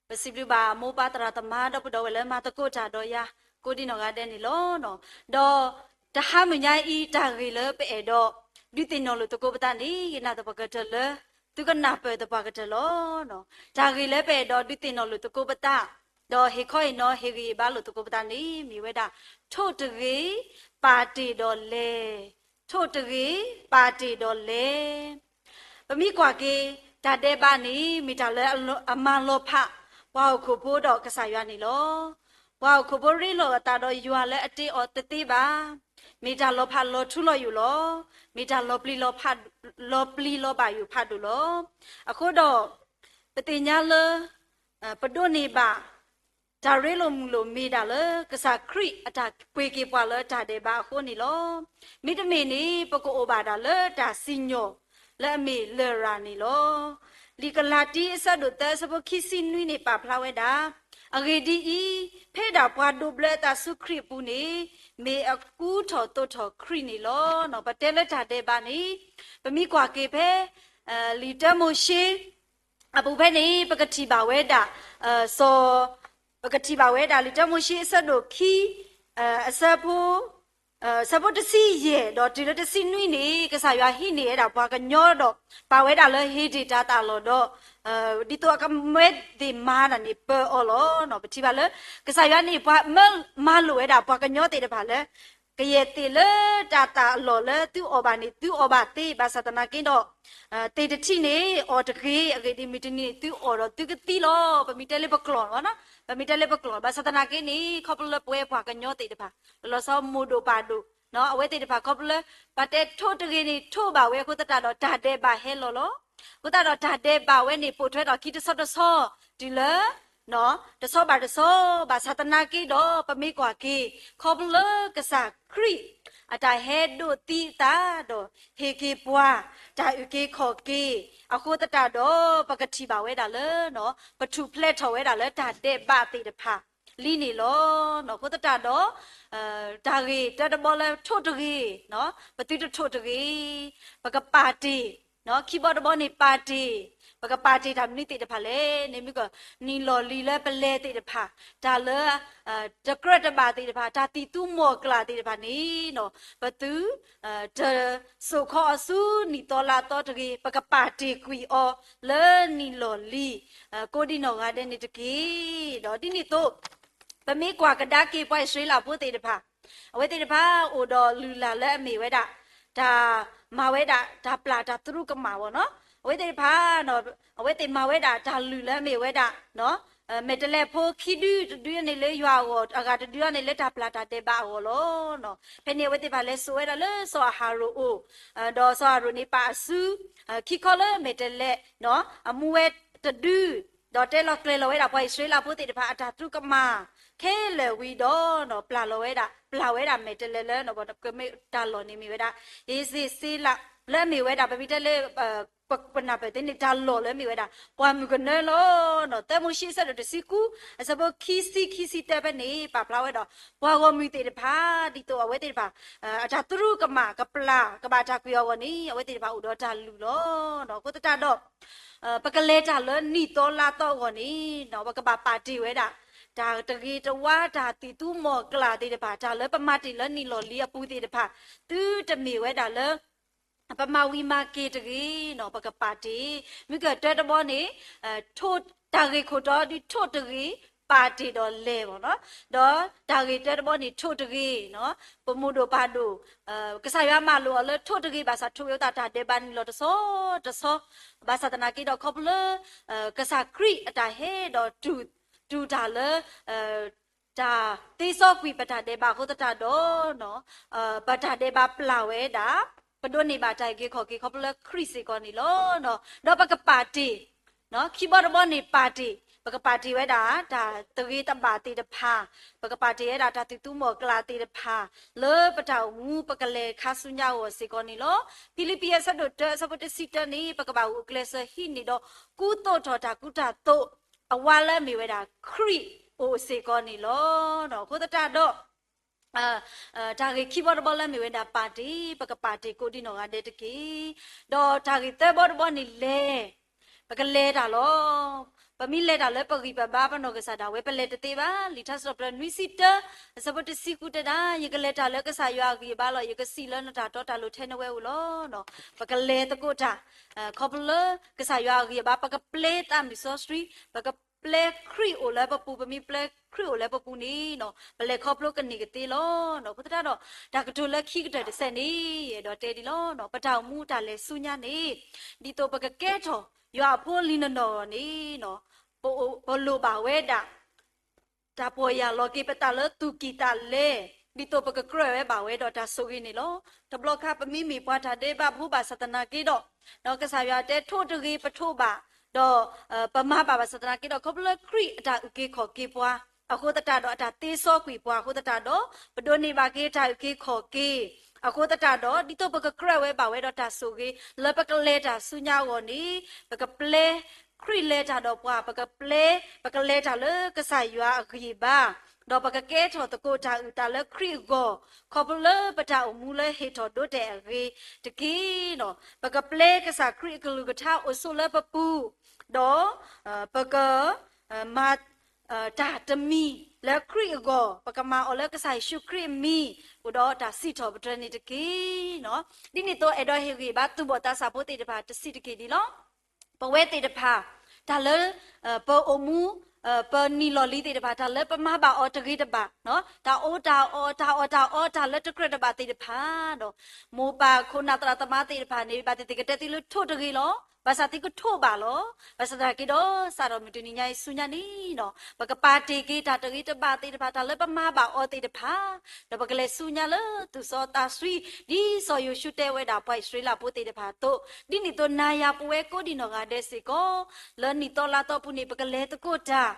ပစံးဘျုးဘၣ်မိၢ်ပၢ်သရၣ်သမါဒီပုၢ်ဒီဝဲၢ်လၢမၤသကိးတၢ်ဒီးယၤ ကိးဒံနီၢ်ဂၤဒဲးန့ၣ်လီၤ. ဒီးတဟါမုၢ်ညါအံၤ တၢ်ဂ့ၢ်လၢပအဲၣ်ဒိး ဒုးသ့ၣ်နီၣ်လိာ်သကိးပသးန့ၣ် ယနာ်သပှၢ်ကတၢၢ်လၢ သုကနၢ်ပၢၢ်သပှၢ်ကတၢၢ်လီၤ. တၢ်ဂ့ၢ်လၢပအဲၣ်ဒိးဒုးသ့ၣ်နီၣ်လိာ်သကိးပသး ဒီးဟ့ၣ်ခီဟ့ၣ်နီၤဟ့ၣ်ဂံၢ်ဟ့ၣ်ဘါလိာ်သကိးပသးန့ၣ် မ့ၢ်ဝဲဒၣ် ထိးတဂ့ၤ, ပာ်တ့ၢ်ဒီးလဲၤ, ထိးတဂ့ၤ, ပာ်တ့ၢ်ဒီးလဲၤ. ပမ့ၢ်ကွၢ်က့ၤ တၢ်ဒဲးဘးန့ၣ် မ့ၢ်တၢ်လၢအမၤလီၤဖး ပှၤဟီၣ်ခိၣ်ဖိဒီးကစၢ်ယွၤန့ၣ်လီၤ. ပှၤဟီၣ်ခိၣ်ဖိရ့လိာ်အသးဒီးယွၤလၢအတ့အီၤတသ့ဘၣ်. မ့ၢ်တၢ်လီၤဖးလီၤထူလီၤယိာ်လီၤ. မ့ၢ်တၢ်လီၤပျံၤလီၤဖး လီၤပျံၤလီၤဘၣ်ယိာ်ဖးဒိၣ်လီၤ. အဃိဒီး ပသ့ၣ်ညါလၢ ပဒိးန့ၢ်ဘၣ် တၢ်ရ့လိာ်မုာ်လိာ်မ့ၢ်ဒၣ်လၢ ကစၢ်ခရံာ်အတၢ်ပှ့ၤက့ၤပှၤလၢတၢ်ဒဲးဘးအဃိန့ၣ်လီၤ. မ့တမ့ၢ်န့ၣ် ပကအိၣ်ဘၣ်ဒၣ်လၢတၢ်စံၣ်ညီၣ် လၢအမ့ၢ်လရာ်န့ၣ်လီၤ. လံာ်ကလၤတံ အဆၢဒိၣ်သၢ အဆၢဖိခံဆံနွံန့ၣ် ပာ်ဖျါဝဲဒၣ်, အဂ့ၢ်ဒ်အံၤ, ဖဲဒၣ်ပှၤဒိးဘျၢအသးဆူခရံာ်အပူၤန့ၣ်, မ့ၢ်အကူထီၣ်သိးထီၣ်ခရံာ်န့ၣ်လီၤ. ပတဲလၢတၢ်ဒဲးဘးန့ၣ် ပမ့ၢ်ကွၢ်က့ၤဖဲ လံာ်တၢမိၤၡ့ အပူၤဖဲန့ၣ် ပကထံၣ်ဘၣ်ဝဲဒၣ် စီၤ ပကထံၣ်ဘၣ်ဝဲဒၣ် လံာ်တၢမိၤၡ့အဆၢဒိၣ်ခံ အဆၢဖိ အဆၢဖိတဆံယဲၢ် ဒီးတုၤလၢတဆံနွံန့ၣ် ကစၢ်ယွၤဟံးန့ၢ်ဝဲဒၣ်ပှၤကညီဒီး ပာ်ဝဲဒၣ်လၢဧ့ဒ့ၣ်တၤသၣ်လီၢ်ဒီး ဒ်သိးအကမၢသ့ၣ်မၤတၢ်န့ၣ် ပၢအီၤလီၤ. ပထံၣ်ဘၣ်လၢ ကစၢ်ယွၤန့ၣ် ပှၤမၢမၤလိာ်ဝဲဒၣ်ပှၤကညီသ့ၣ်တဖၣ်လၢ ကယဲၢ်သ့ၣ်လၢတၤသၣ်အလီၢ်လၢသုအီၣ်ဘၣ်န့ၣ် သုအီၣ်ဘၣ်သ့ ဘၣ်ဆၣ်သနာ်က့ဒီး သ့ၣ်တထံၣ်န့ၣ် အီၣ်တဂ့ၤ, အဂ့ၢ်ဒ်အံၤ မုၢ်တနံၤန့ၣ် သုအီၣ်ဒီးသုကသံလီၤ. ပမ့ၢ်တဲလၢပကျိာ်, ပမ့ၢ်တဲလၢပကျိာ်, ဘၣ်ဆၣ်သနာ်က့န့ၣ် ခီဖျိလၢပဝဲပှၤကညီသ့ၣ်တဖၣ် လီၤဆီမိၢ်ဒိၣ်ပၢ်ဒိၣ် အဝဲသ့ၣ်တဖၣ်ခီဖျိလၢ ပတဲထိးတဂ့ၤန့ၣ် ထိးဘၣ်ဝဲအဃိသတးဒီး တၢ်ဒဲးဘးဟဲလီၤလီၤ. အဃိသတးဒီး တၢ်ဒဲးဘးဝဲန့ၣ် ပိာ်ထွဲထီၣ်ခံတဆီတဆီ တုၤလၢ တဆီဘၣ်တဆီ, ဘၣ်ဆၣ်သနာ်က့ဒီး ပမ့ၢ်ကွၢ်က့ၤ ခီဖျိကစၢ်ခရံာ် အတၢ်ဟဲဒိးသံအသးဒီး ဟ့ၣ်က့ၤပှၤ တၢ်အုၣ်က့ၤခီၣ်က့ၤ အဃိသတးဒီး ပကထံၣ်ဘၣ်ဝဲဒၣ်လၢ ပထူၣ်ဖျဲးထီၣ်ဝဲဒၣ်လၢတၢ်ဒဲးဘးသ့ၣ်တဖၣ်လံန့ၣ်လီၤ. အဃိသတးဒီး တၢ်ဂ့ၢ်တၢတဘီလၢထိးတဂ့ၤ, ပသုတထိးတဂ့ၤ, ပကပာ်တ့ၢ်, ခံဘီတဘီန့ၣ်ပာ်တ့ၢ်, ပကပာ်တ့ၢ်တၢ်မနုၤသ့ၣ်တဖၣ်လဲၣ်န့ၣ် မ့ၢ်က နံၣ်လီၢ်လံၤလၢပလဲၤသ့ၣ်တဖၣ်, တၢ်လၢ တကြၢးတဘၣ်သ့ၣ်တဖၣ်, တၢ်သံၣ်သူမီၢ်ကျၢ်သ့ၣ်တဖၣ်န့ၣ် ပသု တစိာ်ခီအီၤဆူနံၣ်သီလါသီတဂ့ၤ, ပကပာ်တ့ၢ်ကွံာ်အီၤလၢနံၣ်လီၢ်လံၤ ကိးဒံနီၢ်ဂၤဒဲးန့ၣ်တက့ၢ်. ဒီးဒ်န့ၣ်အသိး ပမ့ၢ်ကွၢ်ကဒါက့ၤပှၤအံၣ်စရ့လးဖိသ့ၣ်တဖၣ်, အဝဲသ့ၣ်တဖၣ်အိၣ်ဒီးလုၢ်လၢ်လၢအမ့ၢ်ဝဲဒၣ် တၢ်မၤဝဲဒၣ်တၢ်ပျၢ်တၢ်သရူးကမၣ်ဘၣ်နီၤ, အဝဲသ့ၣ်တဖၣ် အဝဲသ့ၣ်မၤဝဲဒၣ်တၢ်လုၢ်လၢအမ့ၢ်ဝဲဒၣ် မဲာ်တဲးလဲးဖိခံဒု, တဒုန့ၣ်လၢယွၤအဂီၢ်, အဂၤတဒုန့ၣ်လၢတၢ်ပျၢ်တၢ်ဒဲးဘးအဂီၢ်လီၤ. ဖဲန့ၣ်အဝဲသ့ၣ်တဖၣ်လဲၤစိာ်ဝဲဒၣ်လၢစီၤအၤဟရိၣ်အအိၣ်, ဒီးစီၤအၤဟရိၣ်န့ၣ်ပာ်အစု ခံခီလၢမဲာ်တဲးလဲး အမူဝဲတဒု, ဒီးတဲလီၤကျဲၤလီၤဝဲဒၣ်ပှၤအံၣ်စရ့လးဖိသ့ၣ်တဖၣ်အတၢ်သရူးကမၣ်ခဲလၢာ်ဝံၤဒီး ပျၢ်လီၤဝဲဒၣ်, ပျၢ်ဝဲဒၣ်မဲာ်တဲးလဲးလၢ တၢ်လီၢ်န့ၣ်မ့ၢ်ဝဲဒၣ် အ့စ့စ့လး လၢအမ့ၢ်ဝဲဒၣ် ပမ့ၢ်တဲလၢ ပနၢ်ပၢၢ်သ့န့ၣ် တၢ်လီၢ်လၢအမ့ၢ်ဝဲဒၣ် ပှၢ်မုၢ်ကနၢလီၤ. သၢမိၤၡ့အဆၢဒိၣ်တဆံဃု အဆၢဖိခံဆံ ခံဆံတၢဖဲန့ၣ် ပာ်ဖျါဝဲဒီး ပှၤဂီၢ်မုၢ်သ့ၣ်တဖၣ် ဒ်သိးအဝဲသ့ၣ်တဖၣ် အတၢ်သရူးကမၣ်ကပျၢ် ကဘၣ်တၢ်ကွံာ်အဂီၢ်န့ၣ် အဝဲသ့ၣ်တဖၣ်အိၣ်ဒီးတၢ်လုၢ်လီၤ. အဃိသတးဒီး ပကလဲၤတၢ်လၢနံၣ်သီလါသီအဂီၢ်န့ၣ် ပကဘၣ်ပာ်တ့ၢ်ဝဲဒၣ် တၢ်တဂ့ၤတဝါ တၢ်သံၣ်သူမီၢ်ကျၢ်သ့ၣ်တဖၣ် တၢ်လၢပမၤတ့ၢ်လၢနံၣ်လီၢ်လံၤအပူၤသ့ၣ်တဖၣ် သုတမ့ၢ်ဝဲဒၣ်လၢ ပမၤဝံၤမၤက့ၤတဂ့ၤ, ပကပာ်တ့ၢ်, မ့ၢ်ကတၢတဘီန့ၣ် တၢ်ဂ့ၢ်ခိၣ်တီဒုးထိးတဂ့ၤ, ပကပာ်တ့ၢ်ဒီးလဲၤဘၣ်နီၤ. ဒီးတၢ်ဂ့ၢ်တၢတဘီန့ၣ် ထိၣ်တဂ့ၤနီၤ, ပမိၢ်ဒိၣ်ပၢ်ဒိၣ် ကစၢ်ယွၤမၢလိာ်အီၤလၢထိၣ်တဂ့ၤ ဘၣ်ဆၣ်ထိၣ်ဝဲအသးတၢ်ဒဲးဘးနုာ်လီၤတဆီတဆီ, ဘၣ်ဆၣ်သနာ်က့ဒီး ခီဖျိလၢ ကစၢ်ခရံာ်အတၢ်ဟဲဒီး တူၢ်တၢ်လၢ တၢ်သ့စီကွံာ်ပတၢ်ဒဲးဘးအဃိသတးဒီး ပတၢ်ဒဲးဘးပျၢ်ဝဲဒၣ်, ပဒိးန့ၢ်ဘၣ်တၢ်အုၣ်က့ၤခီၣ်က့ၤခီဖျိလၢခရံာ်စ့ၢ်ကီးန့ၣ်လီၤ. ဒီးပကပာ်တ့ၢ်, ခံဘီတဘီန့ၣ်ပာ်တ့ၢ်, ပကပာ်တ့ၢ်ဝဲဒၣ် တၢ်တဂ့ၤတဘၣ်သ့ၣ်တဖၣ်, ပကပာ်တ့ၢ်ဝဲဒၣ်တၢ်သူၣ်သူမီၢ်ကျၢ်သ့ၣ်တဖၣ် လၢပတၢ်အိၣ်မူ ပကလဲၤခါဆူညါအဂီၢ်စ့ၢ်ကီးန့ၣ်လီၤ. ဖံလံးပံးအဆၢဒိၣ်တၢ အဆၢဖိတဆံတၢန့ၣ် ပကဘၣ်ဂုာ်ကျဲးစၢးဟံးန့ၢ်ဒီး ကူသိးထီၣ်တၢ်ကူတၢ်သိး အဝါလၢအမ့ၢ်ဝဲဒၣ်ခရံာ်အိၣ်စ့ၢ်ကီးန့ၣ်လီၤ. အဃိသတးဒီး တၢ်ဂ့ၢ်ခံဘီတဘီလၢအမ့ၢ်ဝဲဒၣ်ပာ်တ့ၢ်, ပကပာ်တ့ၢ်ကိးဒံနီၢ်ဂၤဒဲးတက့ၢ်. ဒီးတၢ်ဂ့ၢ်သၢဘီတဘီန့ၣ်လဲၤ, ပကလဲၤတၢ်လီၤ. ပမ့ၢ်လဲၤတၢ်လၢပဂံၢ်ပဘါပနီၢ်ကစၢ်ဒၣ်ဝဲ ပလဲၤတသ့ဘၣ်. လံာ်ထါစံးထီၣ်ပတြၢၤနွံဆံတၢ အဆၢဖိတဆံဃုတဲဒၣ်, ယကလဲၤတၢ်လၢကစၢ်ယွၤအဂံၢ်အဘါလီၤ. ယကစံးလၢနတၢ်တီတၢ်လိၤထဲနဝဲအိၣ်လီၤ. ပကလဲၤသကိးတၢ်, ခီဖျိလၢကစၢ်ယွၤအဂံၢ်အဘါ ပကပျဲသးမုၢ်စီဆှံ, ပကပျဲခရံာ်အိၣ်လၢပပူၤ, ပမ့ၢ်ပျဲခရံာ်အိၣ်လၢပပူၤန့ၣ် ပလဲၤခီဖျိကန့ၢ်ကသ့လီၤ. အဃိသတးဒီး တၢ်ကတိၤလၢခံကတၢၢ်တစဲးန့ၣ် အဲၣ်ဒိးတဲဒ်လီၤ. ပတၢ်အိၣ်မူတၢ်လဲၤဆူညါန့ၣ် ဒ်သိးပကကဲထီၣ်ယွၤအဖိလံာ်နီၢ်နီၢ်န့ၣ် ပလိၣ်ဘၣ်ဝဲဒၣ် တၢ်ပီၢ်ယၢ်လီၤက့ၤပသးလၢသူၣ်ကံၢ်သးလဲ, ဒ်သိးပကကြၢးဝဲဘၣ်ဝဲဒီးတၢ်ဆိၣ်ဂ့ၤန့ၣ်လီၤ. တဘျီခါပမ့မ့ၢ်ပှၤတၢ်ဒဲးဘးဖိဘၣ်ဆၣ်သနာ်က့ဒီး, ကစၢ်ယွၤတဲထိၣ်တဂ့ၤပထိၣ်ဘၣ်, ဒီးပမၤဘၣ်ဘၣ်ဆၣ်သနာ်က့ဒီး ခီဖျိလၢခရံာ်အတၢ်အုၣ်က့ၤခီၣ်က့ၤပှၤအဃိသတးဒီး အတၢ်သ့စီကွံာ်ပှၤအဃိသတးဒီး ပဒိးန့ၢ်ဘၣ်က့ၤတၢ်အုၣ်က့ၤခီၣ်က့ၤအဃိသတးဒီး ဒ်သိးပကကြၢးဝဲဘၣ်ဝဲဒီးတၢ်ဆိၣ်ဂ့ၤ လၢပကလဲၤတၢ်ဆူညါအဂီၢ်န့ၣ် ပကပျဲ ခရံာ်လဲၤတၢ်ဒီးပှၤ ပကပျဲ ပကလဲၤတၢ်လၢကစၢ်ယွၤအဂံၢ်အဘါ, ဒီးပကကဲထီၣ်သကိးတၢ်အုၣ်သးလၢခရံာ်အဂီၢ်, ခီဖျိလၢပတၢ်အိၣ်မူလၢဟ့ၣ်ထီၣ်ဒိတဲာ်အဂ့ၤတက့ၢ်. ပကပျဲကစၢ်ခရံာ်အကလုၢ်ကထါအိၣ်ဆိးလၢပပူၤ, ဒီး ပက မၤ တၢ်တမံၤလၢခရံာ်အဂီၢ်, ပကမၤအီၤလၢကစၢ်ယ့ၣ်ၡူးခရံာ်အမံၤ, အိၣ်ဒီးတၢ်စံးထီၣ်ပတြၢၤန့ၣ်တက့ၢ်. ဒ်န့ၣ်အသိးအဲၣ်ဒိးဟ့ၣ်ဂံၢ်ဘါသူၣ်ဘီၣ်သးစၢ်ဖိသ့ၣ်တဖၣ်တဆံးတက့ၢ်ဒ်လီၤ. ပဝဲသ့ၣ်တဖၣ် တၢ်လၢ ပအိၣ်မူ ပနံၣ်လီၢ်လံၤသ့ၣ်တဖၣ် တၢ်လၢပမၤဘၣ်အီၤတဂ့ၤတဘၣ်, တၢ်အီၣ်တၢ်အီ တၢ်အီၣ်တၢ်အီ တၢ်လၢတကြၢးတဘၣ်သ့ၣ်တဖၣ်ဒီး မိၢ်ပၢ်ခိၣ်နၢ်သရၣ်သမါသ့ၣ်တဖၣ်န့ၣ် ဘၣ်သ့ၣ်သ့ၣ်ကတဲသုလၢထိၣ်တဂ့ၤလီၤ. ဘၣ်ဆၣ်သုကထိၣ်ဘၣ်လီၤ. ဘၣ်ဆၣ်သနာ်က့ဒီး စးထီၣ်မုၢ်တနံၤညါအံၤဆူညါန့ၣ် ပကပာ်တ့ၢ်က့ၤတၢ်တဂ့ၤတဘၣ်သ့ၣ်တဖၣ် တၢ်လၢပမၤဘၣ်အီၤသ့ၣ်တဖၣ်, ဒီးပကလဲၤဆူညါလၢသူၣ်စီသးဆှံ ဒ်စီၤယိၤၡူတဲဝဲဒၣ်ပှၤအံၣ်စရ့လးဖိသ့ၣ်တဖၣ်အသိး, ဒ်န့ၣ်အသိးနၤယၤပဝဲကိးဒံနီၢ်ဂၤဒဲးစ့ၢ်ကီး လၢနံၣ်သီလါသီပူၤန့ၣ် ပကလဲၤသကိးတၢ်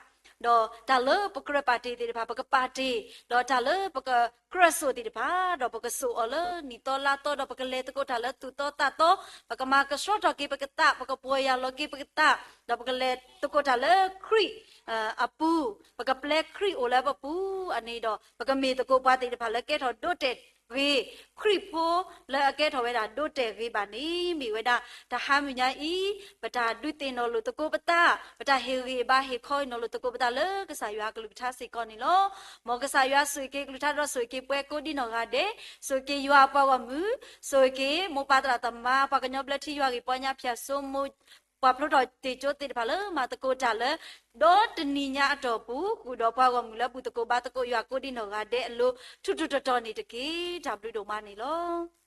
ဒီးတၢ်လၢပကြၢးပာ်တ့ၢ်သ့ၣ်တဖၣ် ပကပာ်တ့ၢ်, ဒီးတၢ်လၢပကကြၢးစိာ်သ့ၣ်တဖၣ် ဒီးပကစိာ်အီၤလၢနံၣ်သီလါသီ ဒီးပကလဲၤသကိးတၢ်လၢသူၣ်သီသးသီ, ပကမၤကဆှီထီၣ်က့ၤပကသး ပကပီၢ်ယၢ်လီၤက့ၤပကသး, ဒီးပကလဲၤသကိးတၢ်လၢခရံာ် အပူၤ, ပကပျဲခရံာ်အိၣ်လၢပပူၤအန့ၣ်ဒီး ပကမ့ၢ်သကိးပှၤသ့ၣ်တဖၣ်လၢကဲထီၣ်ဒိတဲာ်ဂ့ၤ, ခရံာ်ဖိလၢအကဲထီၣ်ဝဲဒၣ်ဒိတဲာ်ဂ့ၤဘၣ်န့ၣ် မ့ၢ်ဝဲဒၣ်တဟါမုၢ်ညါအံၤ ပတၢ်ဒုးသ့ၣ်နီၣ်လိာ်သကိးပသး, ပတၢ်ဟ့ၣ်ဂံၢ်ဟ့ၣ်ဘါဟ့ၣ်ခီအံၤနီၣ်လိာ်သကိးပသးလၢကစၢ်ယွၤအကလုၢ်ကထါစ့ၢ်ကီးန့ၣ်လီၤ. မ်ကစၢ်ယွၤဆိၣ်ဂ့ၤက့ၤကလုၢ်ကထါဒီးဆိၣ်ဂ့ၤက့ၤပှၤကိးဒံနီၢ်ဂၤဒဲး, ဆိၣ်ဂ့ၤက့ၤယွၤအပှၤဂီၢ်မုၢ်, ဆိၣ်ဂ့ၤက့ၤမိၢ်ပၢ်သရၣ်သမါ ပှၤကညီဘျၢထံယွၤဂ့ၢ်ပီညါဖၠၣ်စိမိၤ ပှၤဖျိထီၣ်တ့ၢ်ကၠိသ့ၣ်တဖၣ်လၢမၤသကိးတၢ်လၢ ဒီတနံၤညါအတီၢ်ပူၤ ဃုာ်ဒီးပှၤဂီၢ်မုၢ်လၢဘူၣ်သကိးဘါသကိးယွၤကိးဒံနီၢ်ဂၤဒဲးအလိၤ ထူးထူးတီၤတီၤန့ၣ်တက့ၢ်. တၢ်ဘျုးဒိၣ်မးန့ၣ်လီၤ.